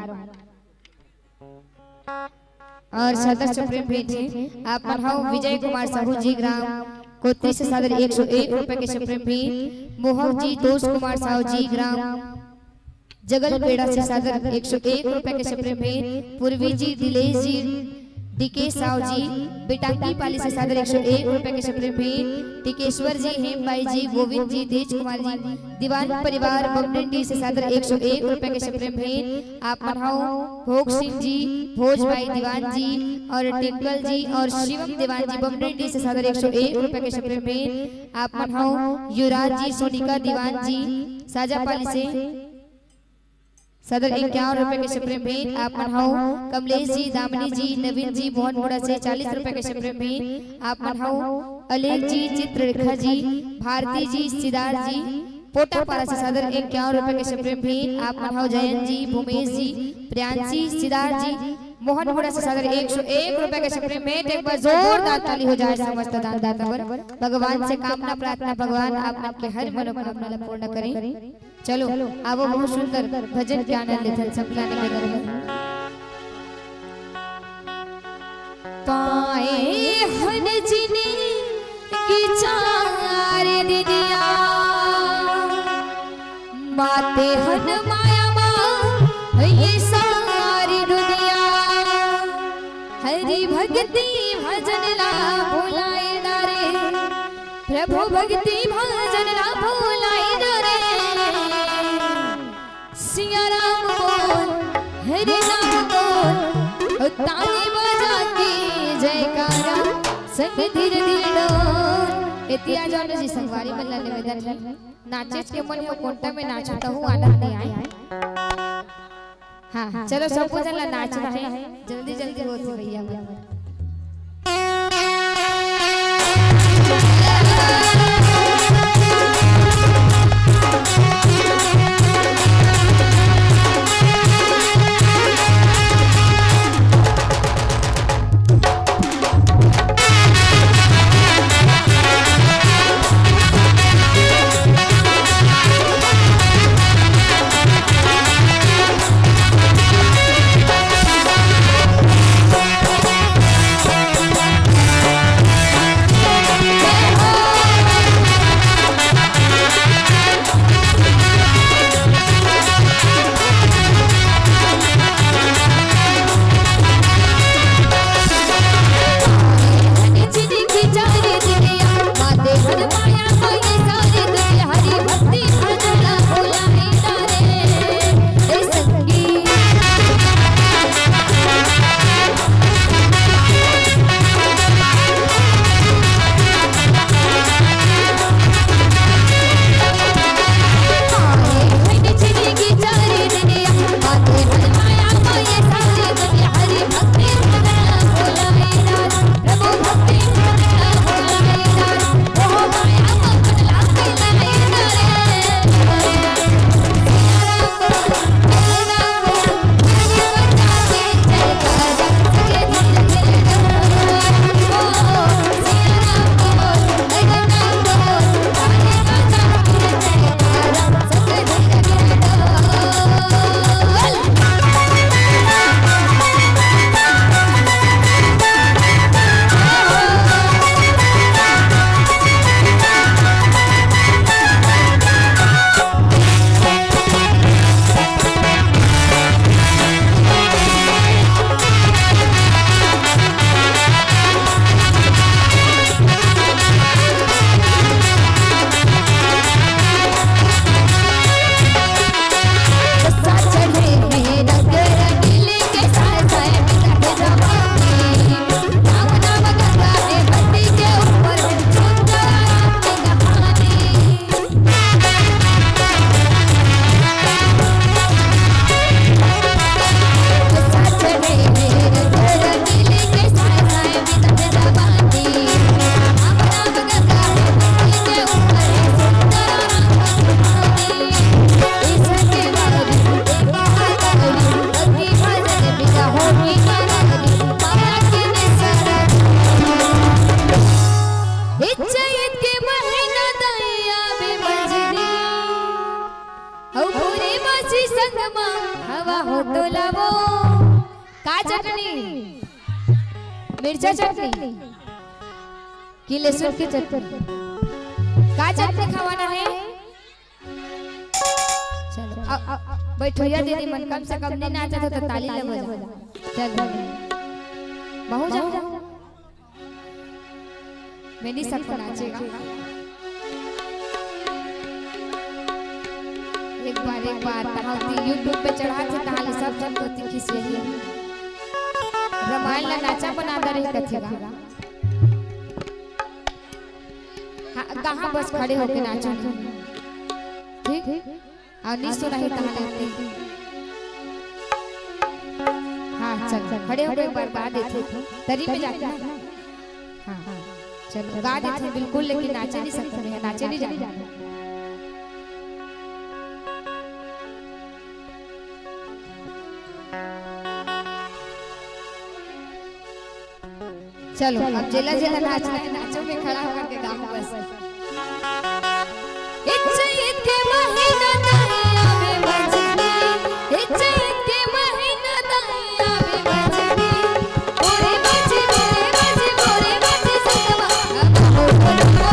और सादर से प्रेम भेंट हे। आप मन हव विजय कुमार साहू जी, ग्राम कोतरी से सादर एक सौ एक रुपए के से प्रेम भेंट। मोहक जी, दोस्त कुमार साहू जी, ग्राम जगलबेड़ा से सादर एक सौ एक रुपए के से प्रेम भेंट। पूर्वी जी, दिलेश जी, डीके साव जी, बेटांगी पाली से सादर एक सौ एक रुपए के से प्रेम भेंट। टिकेश्वर जी, हेमबाई जी, गोविंद जी, तेज कुमार जी, दीवान परिवार बमडिंडी से सादर एक सौ एक रुपए के से प्रेम भेंट। आप मन हव भोग सिंह जी, भोज भाई दीवान जी और टिंकल जी और शिवम दीवान जी बमडिंडी से सादर एक सौ एक रुपए के से प्रेम भेंट। आप मन हव युवराज जी, सोनिका दीवान जी, साजापाली से सादर इक्यावन रुपए के से प्रेम भेंट। आप मन हव कमलेश जी, दामिनी जी, नवीन जी, मोहन मुड़ा से चालीस रुपए के से प्रेम भेंट। आप मन हव अलेख जी, चित्ररेखा जी, भारती जी, सिद्धार्थ जी, पोटापारा से सादर इक्यावन रुपए के से प्रेम भेंट। आप मन हव जयंत जी, भूमेश जी, प्रियांशी, सिद्धार्थ जी, मोहन मुड़ा से सादर एक सौ एक रुपए के से प्रेम भेंट। एक बार जोरदार ताली हो जाए समस्त दानदाता बर। भगवान से कामना प्रार्थना, भगवान आप मन के हर मनोकामना ला पूर्ण करें। चलो, आवो बहुत सुंदर भजन के आनंद लेथन, सब लाने के गले। पाए हन जिने की चार दिनिया, माते हन माया मा ये सारी दुनिया। हरि भक्ति भजन ला भुलाए डारे, प्रभु भक्ति भजन ला भुलाए डारे। सिया राम बोल, हरे राम बोल, ओ ताली बजा के जयकारा, संग धीर धीर डोल। एती आ जाओ ना जी, संगवारी मन ला निवेदन हे, नाचेच के मन हे, कोंटा में नाचो, तहू आनंद नहीं आए। हाँ, चलो, सबो झन ला नाचना हे, जल्दी जल्दी होत हे भैया मन। वाह हो तो लावो। का चटनी? मिर्चा चटनी कि लहसुन की चटनी? का चटनी खवाना है? चलो, अब, अब बैठोइया दीदी मन कम से कम नहीं नाचत हो तो ताली ले बजा। चलो, बहुत ज्यादा। मैं नहीं सकूँ नाचेगा। एक बार, एक बार, तहाँ भी YouTube पे चढ़ा थे, तहाँ ले सब जन होती खिसियाही। रामायण ला नाचा बना दे रही कथेगा। हाँ, कहाँ बस खड़े होके नाचो। ठीक? अउ नहीं सुनाही तहाँ ले। हाँ, चल, खड़े होके एक बार गा देथे। तरी में जाके ना। हाँ, चलो, गा देथे बिल्कुल, लेकिन नाचे नहीं सकते हैं, नाचे नहीं जाने। चलो, अब जेला जेला नाचना है, नाचो में खड़ा होकर के गाओ बस। ए चैत के महीना दया में बजनी, ए चैत के महीना दया में बजनी, ओरे बजे, ओरे बजे, ओरे बजे सतवा, अब हो बोलो,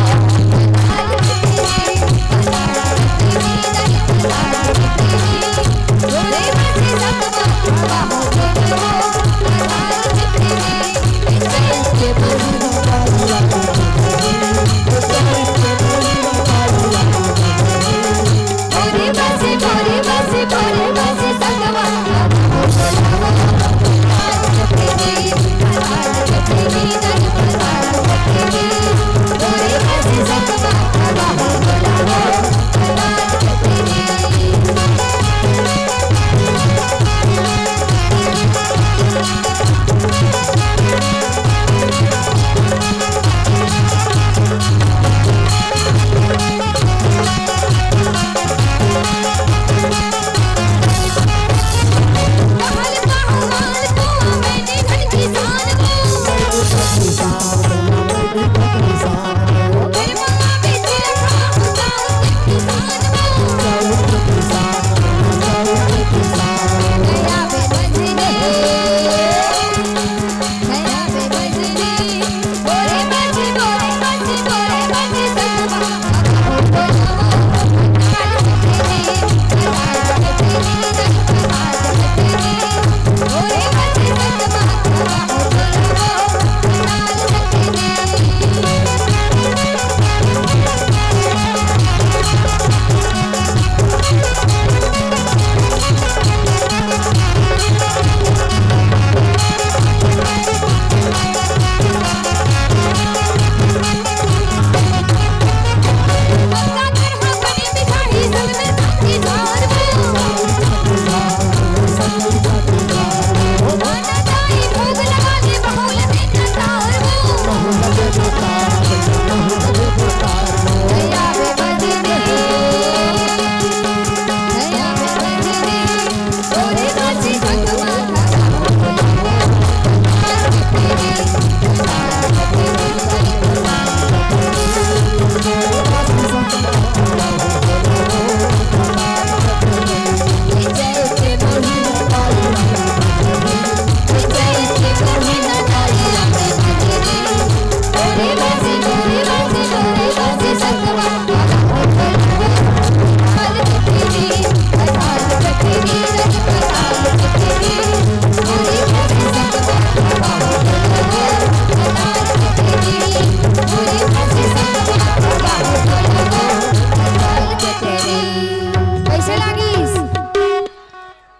कैसे लागिस?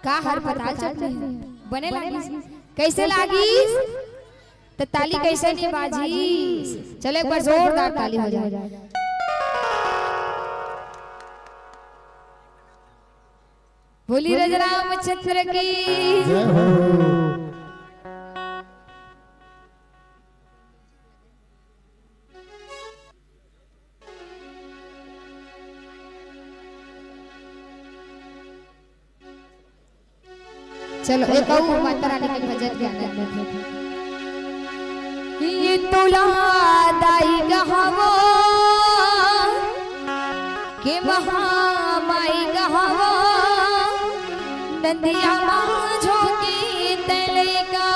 का हर पताल चटनी बने लागिस? कैसे लागिस? त ताली कैसे नहीं बाजिस? चलो, एक बार जोरदार ताली हो जाए। बोली राजा रामचंद्र की। जय हो। चलो, एक अउ माता रानी के भजन के आनंद लेथन। ये तोला दाई कहवो, के महामाई कहवो, नदिया मा झोंके तैं लइका।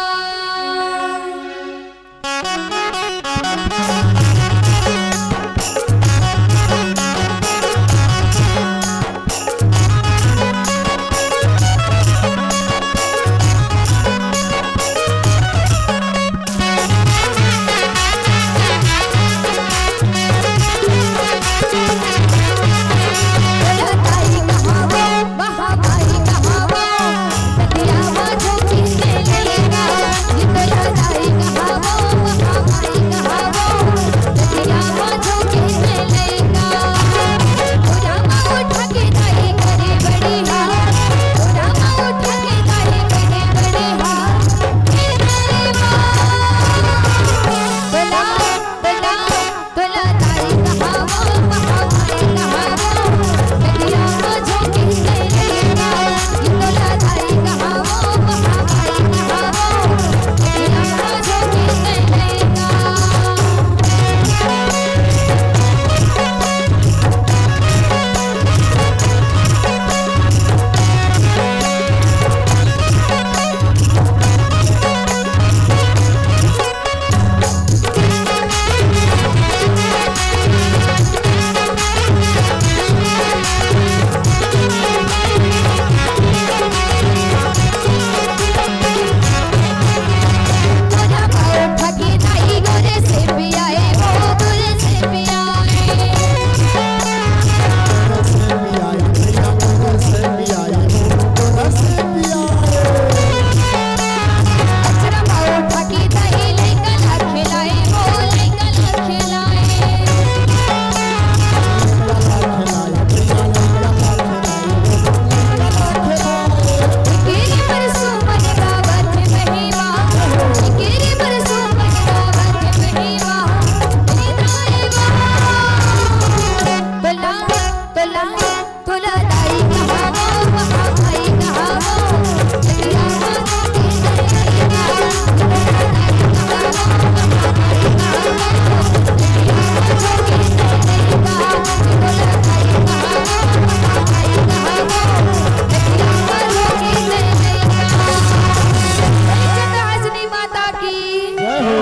जय हो।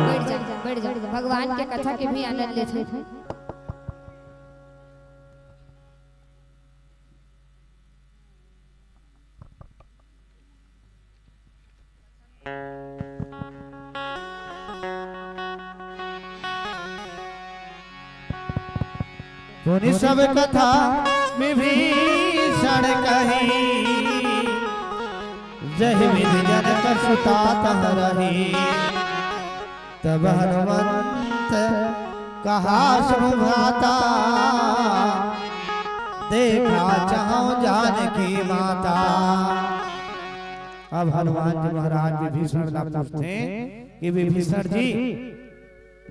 बैठ जा, बैठ जा। भगवान के कथा के भी आनंद लेथे। सुनि सब कथा विभीषण कही, जहि विधि जनक सुता तह रही। तब हनुमंत कहा सुनु भ्राता, देखा चाहौं जानकी माता। अब हनुमान जी महाराज विभीषण ला पूछथे कि विभीषण जी,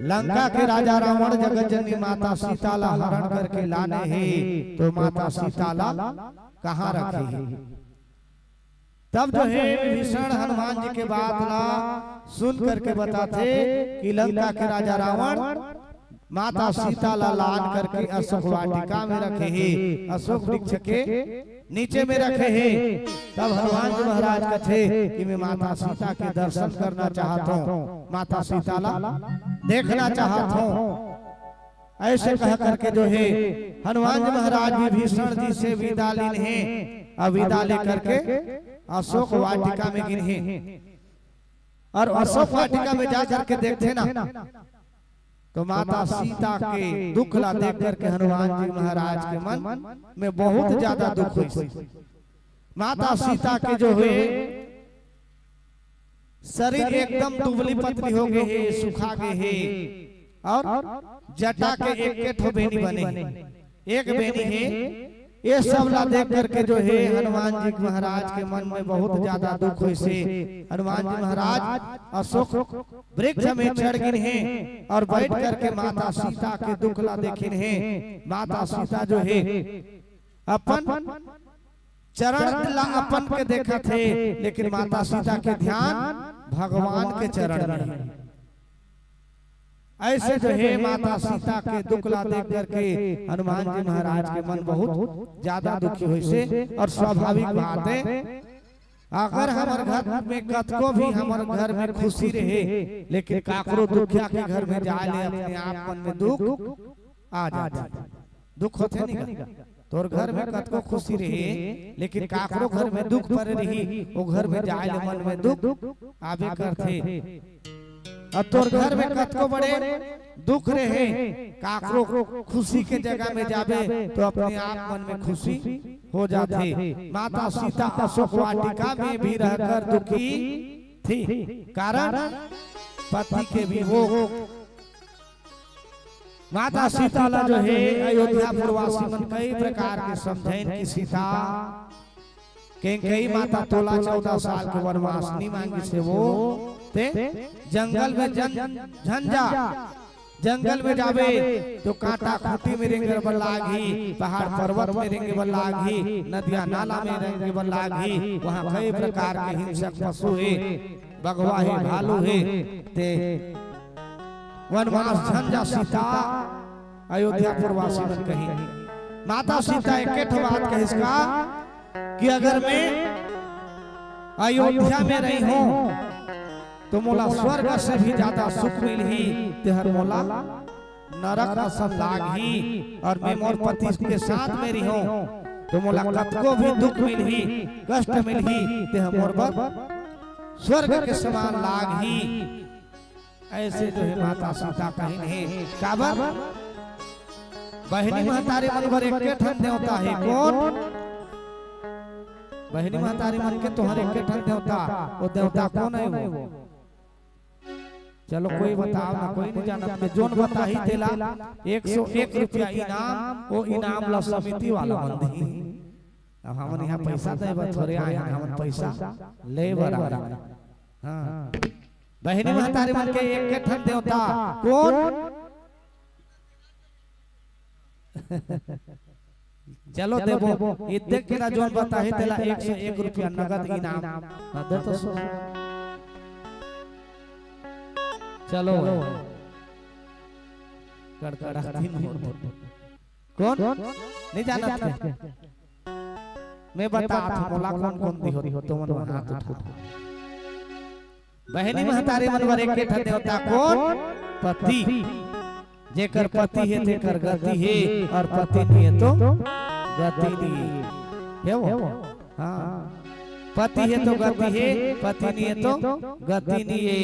लंका के राजा रावण जगत जननी माता सीता ला हरण करके लाने हे, तो माता सीता ला कहाँ रखे हे? तब जो हे विभीषण हनुमान जी के बात ला सुन करके बताथे कि लंका के राजा रावण माता सीता ला लान करके अशोक वाटिका में रखे हे, अशोक वृक्ष के नीचे में रखे हे। तब हनुमान जी महाराज कथे कि मैं माता सीता के दर्शन करना चाहत हौं, माता सीता ला देखना चाहत हौं। ऐसे कह करके जो हे हनुमान जी महाराज विभीषण जी से विदा लीन हे, अउ विदा लेकर के अशोक वाटिका में गिन हे। अउ अशोक वाटिका में जा करके देखथे ना, तो माता सीता के दुख ला देख करके हनुमान जी महाराज के मन में बहुत ज्यादा दुख होइस। माता सीता के जो हे शरीर एकदम दुबली पतली हो गे हे, सुखा गे हे, अउ जटा के एक ठो बेनी बने हे, एक बेनी हे। ये सब ला देख करके जो हे हनुमान जी महाराज के मन में बहुत ज्यादा दुख होइस हे। हनुमान जी महाराज अशोक वृक्ष में चढ़ गिन हे अउ बैठ करके माता सीता के दुख ला देखिन हे। माता सीता जो हे अपन चरण ला अपन के देखत हे, लेकिन माता सीता के ध्यान भगवान के चरण में हे। ऐसे जो हे माता सीता के दुख ला देख करके हनुमान जी महाराज के मन बहुत ज्यादा दुखी होइसे। और स्वाभाविक बात हे, अगर हमर घर में कतको भी हमर घर में खुशी रहे, लेकिन काकरो दुखिया के घर में जाए ले अपने आप मन में दुख आ जाथे। दुख होथे नहीं का? तोर घर में कतको खुशी रहे, लेकिन काकरो घर में दुख परे रही, वो घर में जाए ले मन में दुख आबे करथे। अब तोर घर में कतको बड़े दुख रहे, काकरो खुशी के जगह में जाबे तो अपने आप मन में खुशी हो जाथे। माता सीता अशोक वाटिका में भी रहकर दुखी थी, कारण पति के वियोग। माता सीता ला जो हे अयोध्यापुरवासी मन कई प्रकार के समझाइन कि सीता, कैकेयी माता तोला चौदह साल के वनवास नहीं मांगिस हे वो, ते जंगल में जन झन जा, जंगल में जाबे तो कांटा खूंटी में रेंगे बर लागही, पहाड़ पर्वत में रेंगे बर लागही, नदिया नाला में रेंगे बर लागही, वहाँ कई प्रकार के हिंसक पशु हे, बघवा हे, भालू हे, ते वनवास झन जा सीता, अयोध्यापुरवासी मन कही। माता सीता एके ठो बात कहिस का कि अगर मैं अयोध्या में रहिहूं तो मोला स्वर्ग से भी ज्यादा सुख मिलही, तेहर मोला नरक असन लागही। और मैं मोर पति के साथ में रहिहूं तो मोला कतको भी दुख मिलही, कष्ट मिलही, तेहर मोर बर स्वर्ग के समान लागही। ऐसे जो हे माता सीता कहिन हे, काबर? बहिनी महतारी मन बर एके ठन देवता हे, कोन? बहिनी महतारी मन के तोहर एके ठन देवता, वो देवता कोन हे वो? चलो कोई बताओ ना, कोई नहीं जानत के, जोन बताही तेला एक सौ एक रुपया इनाम, वो इनाम ला समिति वाला मन दिही। अब हमन यहाँ पैसा दे बर थोरे आए हन, हमन पैसा ले बर आए हन। हाँ। बहिनी महतारी मन के एके ठन देवता कोन? चलो देबो, इद्दे के ला जोन बताही तेला एक सौ एक रुपया नगद इनाम। हाँ, दे तो सो। चलो। कड़कड़ा दिन हो तो। कोन? नहीं जानत के? मैं बतात हूँ, मोला कोन कोन दिहो, तुमन मन हाथ उठाओ। बहिनी महतारी मन बर एके ठन देवता कोन? पति। जेकर पति हे तेकर गति हे, और पति नहीं हे तो गति नहीं हे। हे वो? हाँ। पति हे तो गति हे, पति नहीं हे तो गति नहीं हे।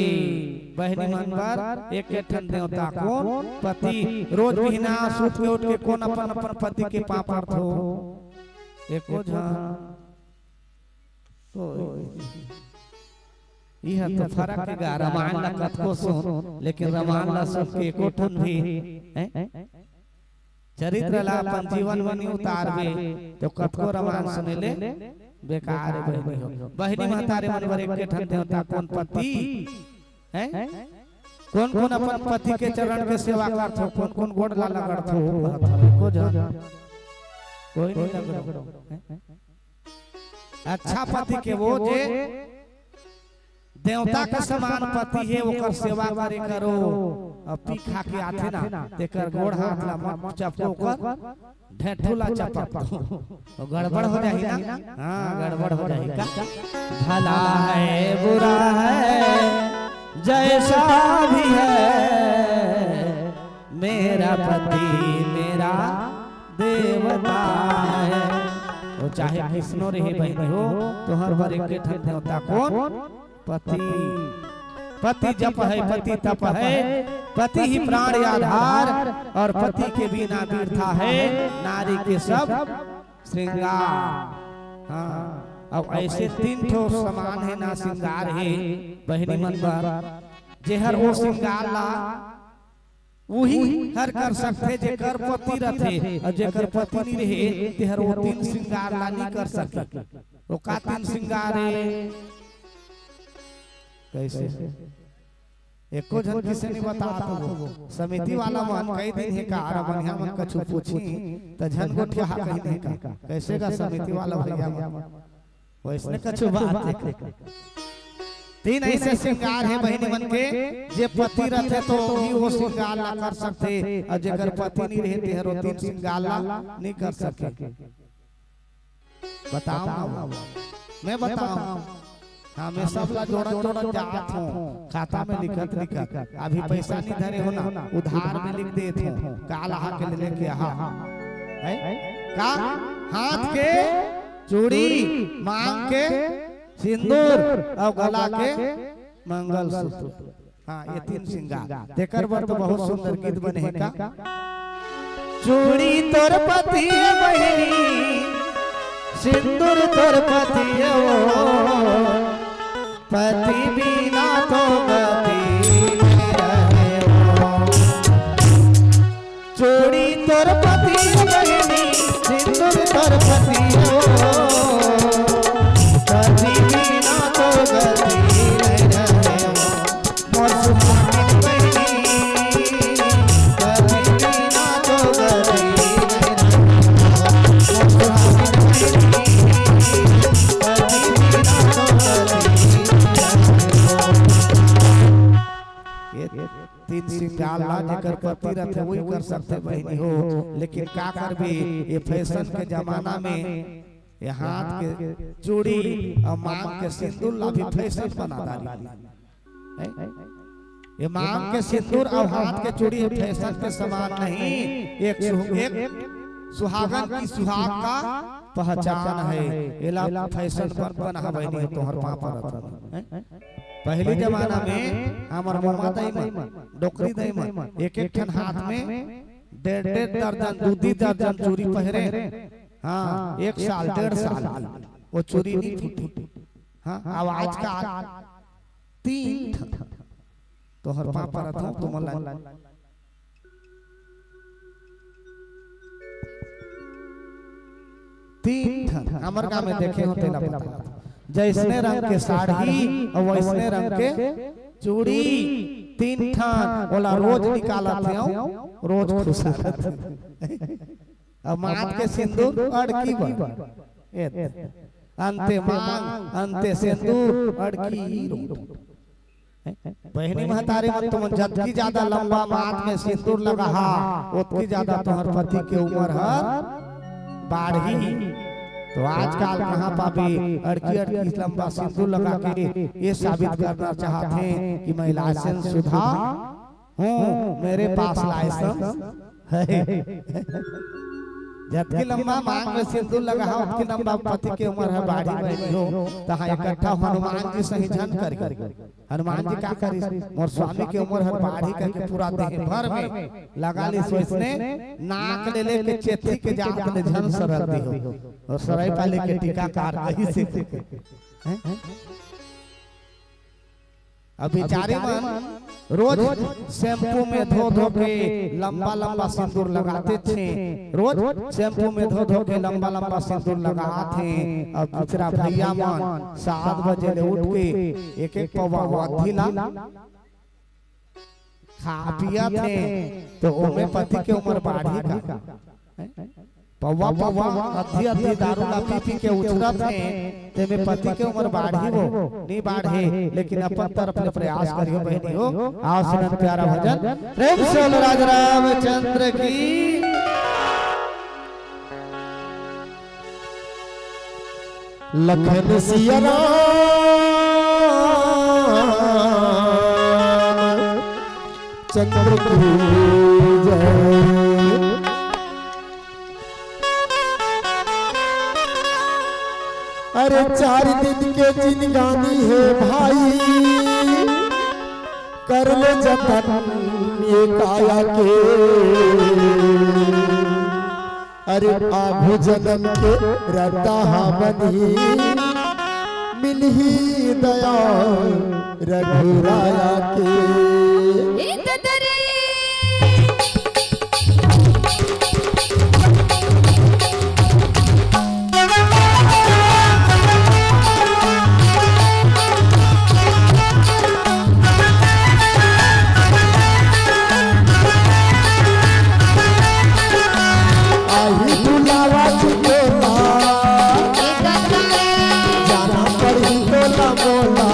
बहिनी मन बर एके ठन देवता कोन? पति। रोज बिहना सुत के उठ के कोन अपन अपन पति के पाँव पड़थो? एको झन। तो इह तो फरक हे गा, रमायन ला कतको सुन, लेकिन रमायन ला सुन के एको ठन भी, हैं? चरित्र ला अपन जीवन में नहीं उतारबे, तो कतको रमायन सुने ले बेकार हे बहिनी हो। बहिनी महतारी मन बर एके ठन देवता कोन? पति, हैं? कोन कोन अपन पति के चरण के सेवा करथो, कोन कोन गोड़ ला लगड़थो, एको झन? कोई नहीं लगड़ो, हैं? अच्छा पति के वो जे देवता के समान पति हे, ओकर सेवा करे करो। अब पी खा के आथे ना, तेकर गोड़ हाथ ला मत चपको, ओकर ढेठू ला चपक दो। वो गड़बड़ हो जाही ना? हाँ, गड़बड़ हो जाही का? भला है, बुरा है, जैसा भी है, मेरा पति मेरा देवता है। वो चाहे किसनो रहे बहिनी हो, तोहर बर एके ठन देवता कोन? पति। पति जप है, पति तप है, पति ही प्राण आधार, और पति के बिना व्यर्था है नारी के सब श्रृंगार। हाँ, अब ऐसे तीन ठो समान हे ना श्रृंगार हे बहिनी मन बर, जेहर वो श्रृंगार ला उही हर कर सकथे जेकर पति रथे, और जेकर पति नहीं रहे तेहर वो तीन श्रृंगार ला नहीं कर सके। वो का तीन श्रृंगार हे? कैसे? एको झन किसे नहीं बता तो वो समिति वाला मन कई दिन हे का, अरे बढ़िया मन कछु पूछी त झन गोठिया हा कहीं नहीं का। कैसे का समिति वाला भैया मन? वैसने कछु बात हे। तीन ऐसे श्रृंगार हे बहिनी मन के, जे पति रथे तो ही वो श्रृंगार ला कर सकथे, अउ जेकर पति नहीं रहे तेहर वो तीन श्रृंगार ला नहीं कर सके। बताओ ना, मैं बताओ। हाँ, मैं सब ला जोड़त जोड़त जात हूँ, खाता में लिखत लिखत। अभी पैसा नहीं धरे हो ना, उधार में लिख देत हूँ, काल आहा के ले लेके आहा। है? का? हाथ के चूड़ी, मांग के सिंदूर अउ गला के मंगलसूत्र। हाँ, ये तीन श्रृंगार। तेकर बर तो बहुत सुंदर गीत बने हे का। चूड़ी तोर पति बहिनी, सिंदूर तोर पति वो, पति बिना तो गति नहीं रहे वो। चूड़ी तोर पति बहिनी, सिंदूर तोर पति वो, पति बिना तो गति नहीं रहे वो। मोर सुहागिन बहिनी, पति बिना तो गति नहीं रहे वो। मोर सुहागिन बहिनी, पति बिना तो गति नहीं रहे वो। ये तीन श्रृंगार ला जेकर पति रथे, वही कर सकथे बहिनी हो। लेकिन का करबे, ये फैशन के जमाना में ये हाथ के चूड़ी अउ मांग के सिंदूर ला भी फैशन बना डारी। हैं? ये मांग के सिंदूर अउ हाथ के चूड़ी ये फैशन के समान नहीं, एक सु-, एक सुहागन की सुहाग का पहचान है। एला फैशन मत बना बहिनी, तोहर पाँव परत हन। हैं? पहली जमाना में हमर मोमा दाई मन, डोकरी दाई मन, एक एक ठन हाथ में डेढ़ डेढ़ दर्जन, दू दू दर्जन चूड़ी पहिरे। हाँ, एक साल, डेढ़ साल वो चूड़ी नहीं फूटी। हाँ, अब आजकल तीन ठन। तोहर पाँव परत हूँ, तुमन ला तीन ठन हमर गांव में देखे हो, तेला बता। जैसने रंग के साड़ी अउ वैसने रंग के चूड़ी, तीन ठन ओला रोज निकालत हे, रोज खुसारत हे। अब माथ के सिंदूर अड़की बर, ए, अंते मांग, अंते सिंदूर, अड़की रोट। बहिनी महतारी मन, तुमन जतकी ज्यादा लंबा माथ में सिंदूर लगाहा, ओतकी ज्यादा तोहर पति के उमर हर बाढ़ही। तो आजकल कहाँ पाबे अड़की अड़की लंबा सिंदूर लगा के ये साबित करना चाहत हे कि मैं लाइसेंस सुधा हूँ, मेरे पास लाइसेंस है। जतकी लंबा मांग में सिंदूर लगाहा, ओतकी लंबा पति के उमर हर बाढ़ही बहिनी हो। तहाँ इकट्ठा हनुमान जी सही झन करिस। हनुमान जी का करिस, मोर स्वामी के उमर हर बाढ़ही करके पूरा देह भर में लगा लिस। वैसने नाक ले लेके चेथी के जात ले झन सरक दिहो। अउ सरायपाली के टीकाकार कहिसे। हैं? अब बिचारी मन रोज शैम्पू में धो धो के लंबा लंबा सिंदूर लगाते थे, रोज शैम्पू में धो धो के लंबा लंबा सिंदूर लगात हे। अब दूसरा भैया मन सात बजे ले उठ के एक एक पौवा अद्धी ला खा पियत हे, तो ओमे पति के उमर बाढ़ही का? पौवा पौवा, अद्धी अद्धी दारू ला पी पी के उछरत हे, तेमे पति के उमर बाढ़ही वो, नी बाढ़े, लेकिन अपन तरफ ले प्रयास करियो बहिनी हो। आओ सुनन प्यारा भजन, प्रेम से बोलो राजा रामचंद्र की। लखन सिया राम चंद्र की जय। अरे चार दिन के जिनगानी हे भाई, कर ले जतन ये काया के। अरे आघू जनम के रद्दा हा बनही, मिलही दया रघुराया के। आही बुलावा तू तोला, जाना पड़ी तोला मोला।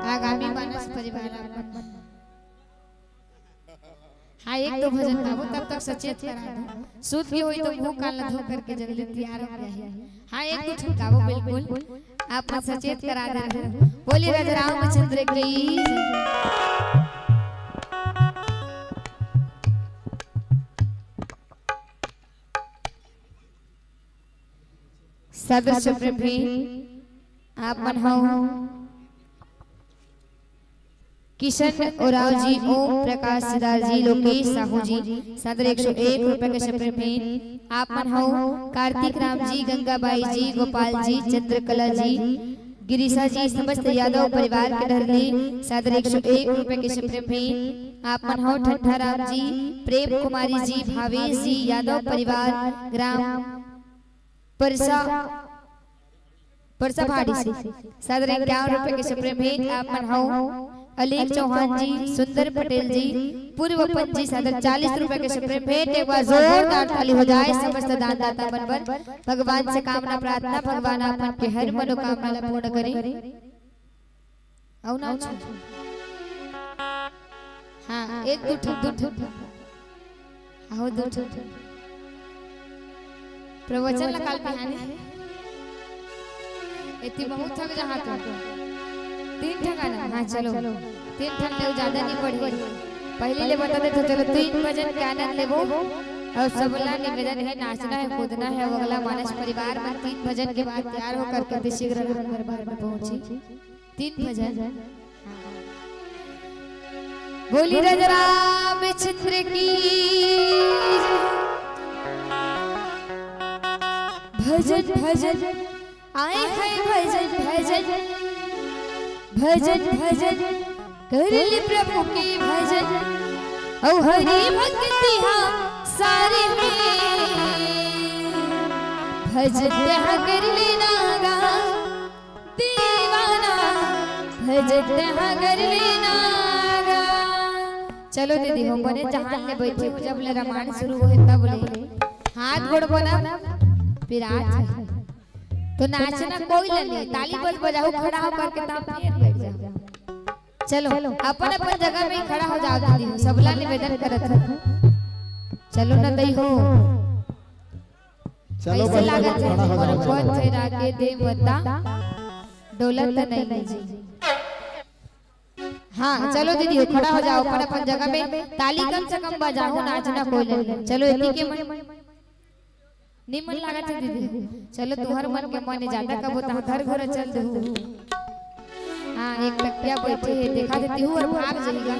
आगामी मानस परिवार आप मन। हाँ, एक दो भजन गाबो, तब तक सचेत करा दो। सुत के होई तो मुंह कान ला धो करके जल्दी तैयार हो जाही। हाँ, एक दो ठन गाबो, बिल्कुल। आप मन सचेत करा दे रहे। बोलिए राजा रामचंद्र की। सादर सुप्रभात। आप मन हो किशन उरांव जी, ओम प्रकाश सिदार जी, लोकेश साहू जी, सादर एक सौ एक रुपए के सुप्रभात। आप मन हो कार्तिक राम जी, गंगाबाई जी, गोपाल जी, चंद्रकला जी, गिरीशा जी, समस्त यादव परिवार के डहर ले सादर एक सौ एक रुपए के सुप्रभात। आप मन हो ठंडा राम जी, प्रेम कुमारी जी, भावेश जी, यादव परिवार, ग्राम परसा, परसा भाड़ी से सादर इक्यावन रुपए के सुप्रभात। आप मन हो अलीक चौहान जी, सुंदर पटेल जी, पूर्व पंच जी, सादर चालीस रुपए के सुप्रभात। एक बार जोरदार ताली हो जाए समस्त दानदाता मन बर। भगवान से कामना प्रार्थना, भगवान आप मन के हर मनोकामना ला पूर्ण करे। अउ ना छो। हाँ, एक दू ठो, दू ठो। आहो, दू ठो। प्रवचन ला काल बिहाने। एती बहुत थक जहाँ तो। तीन ठन गाना, हाँ, चलो। तीन ठन ले, ज्यादा नहीं पढ़े। पहले ले बता देथों, चलो, तीन भजन के आनंद लेबो। अउ सबला निवेदन हे, नाचना हे, कूदना हे, अउ अगला मानस परिवार मन तीन भजन के बाद तैयार होकर के अति शीघ्र राम दरबार में पहुंची। तीन भजन। बोली राजा रामचंद्र की। भजन भजन आए हैं, भजन भजन, भजन भजन कर ले प्रभु के भजन। ओ हरि भक्ति हाँ सारे में, भजन हाँ कर लेना गा। दीवाना भजत हगर लेना गा। चलो दीदी हो, बने जहाँ ले बैठे हो, जब ले रामायण शुरू होए तब ले हाथ गोड़ बना पिरात है। तो नाचना कोई ला नहीं, ताली बस बजाओ, खड़ा होकर के तब फिर बैठ जाओ। चलो अपन अपन जगह में ही खड़ा हो जाओ दीदी हो, सबला निवेदन करत हो। चलो ना दई हो। चलो कैसे भाई, लागत है? खड़ा हो जाओ, मोर चलो। पथरा के देवता डोलत नहीं जी। हाँ, चलो दीदी हो, खड़ा हो जाओ अपन अपन जगह में। ताली कम से कम बजाओ, नाचना कोई नहीं। चलो एती के मन निमन लागत है दीदी। चलो तुहर मन के मन ज्यादा कबो तहाँ घर घर चल दू। हाँ, एक तकिया बैठे हे, देखा देती हूँ और भाग जाएगा।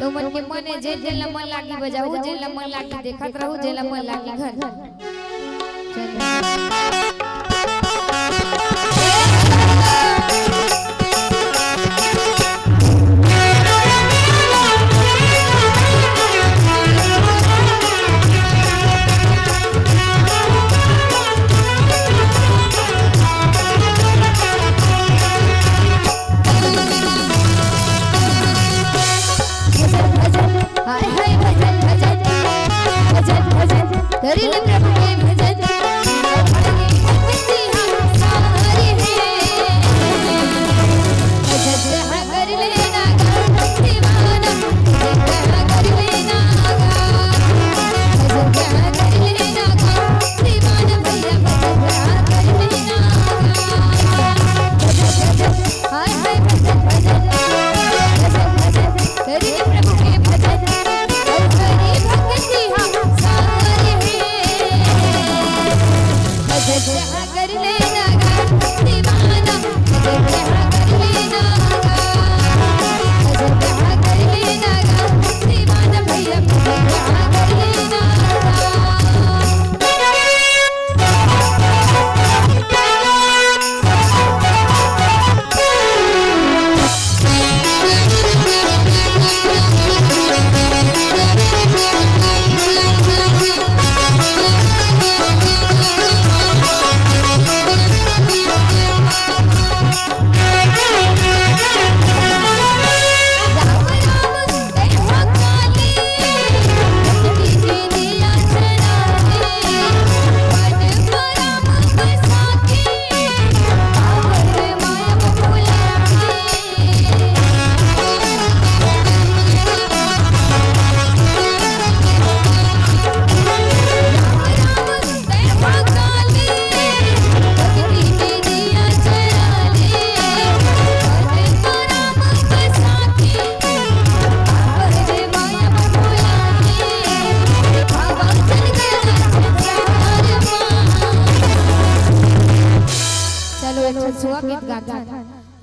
तो मन के मन है, जे जेन ला मन लागी बजाऊ, जेन ला मन लागी देखत रहू, जेन ला मन लागी घर। चलो। भजन भजन, हाय हाय भजन भजन, भजन भजन, करी ले प्रभु के भजन।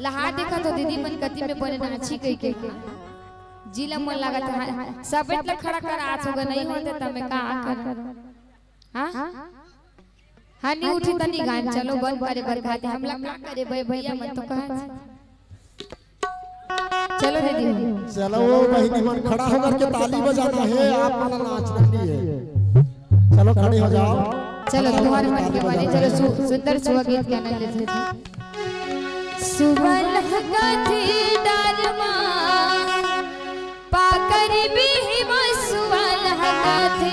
लहा देखा तो दीदी मन कति में बने नाची गई के। जिला मन लागत है, सबेट ल खड़ा कर आज होगा, नहीं होते तब मैं का कर। हाँ? हाँ, नहीं उठी तनी गान, चलो बंद करे बर खाते, हमला का करे भाई, भैया मन तो कहा। चलो दीदी। चलो वो बहिनी मन खड़ा होकर के ताली बजाना है, आप मन नाचना नहीं है। चलो खड़े हो जाओ। चलो तुम्हारे मन के माने, चलो सु-, सुंदर सुहा गीत के आनंद लेते हैं। सुबह लहका थी डालमा, पाकर भी मसुआ लहका थी।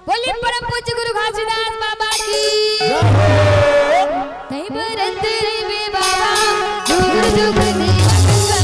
बोली परम पूज्य गुरु घासीदास बाबा की। तई बरत रे बे बाबा, जुग जुग दिया कर।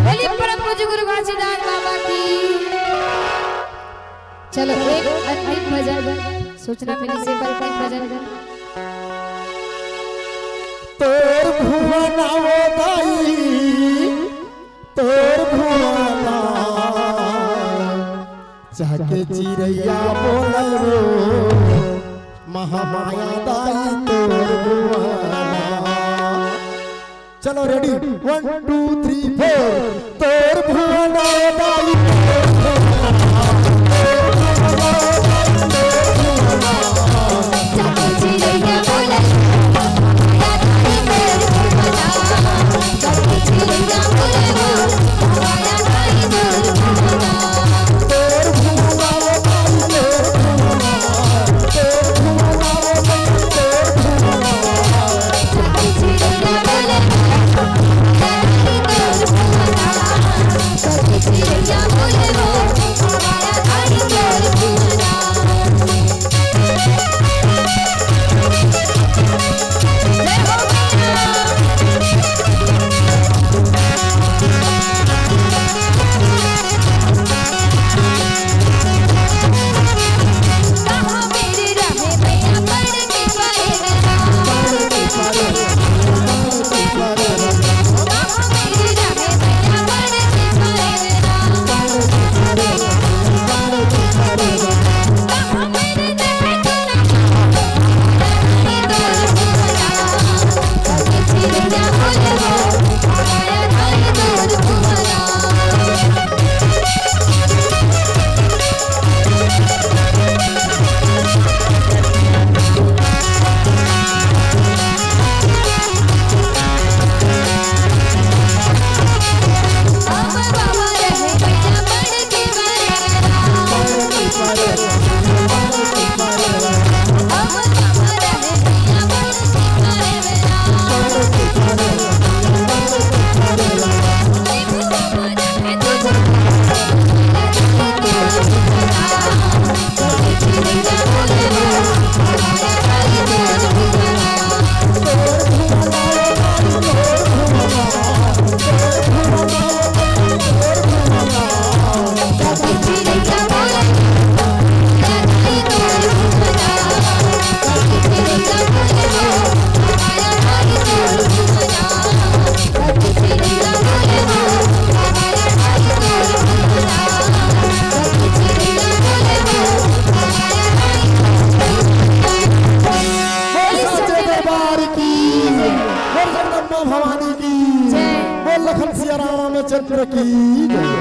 बोलिए परम पूज्य गुरु घासीदास बाबा की। चलो, एक अंतिम भजन, सूचना मिली से अंतिम भजन। तोर भुवन वो दाई, तोर भुवन, चाह के चिरैया बोलबो, महामाया दाई तोर भुवन। चलो, ready, one, two, three, four। तोर भुवन दाई। क्षेत्र की जय।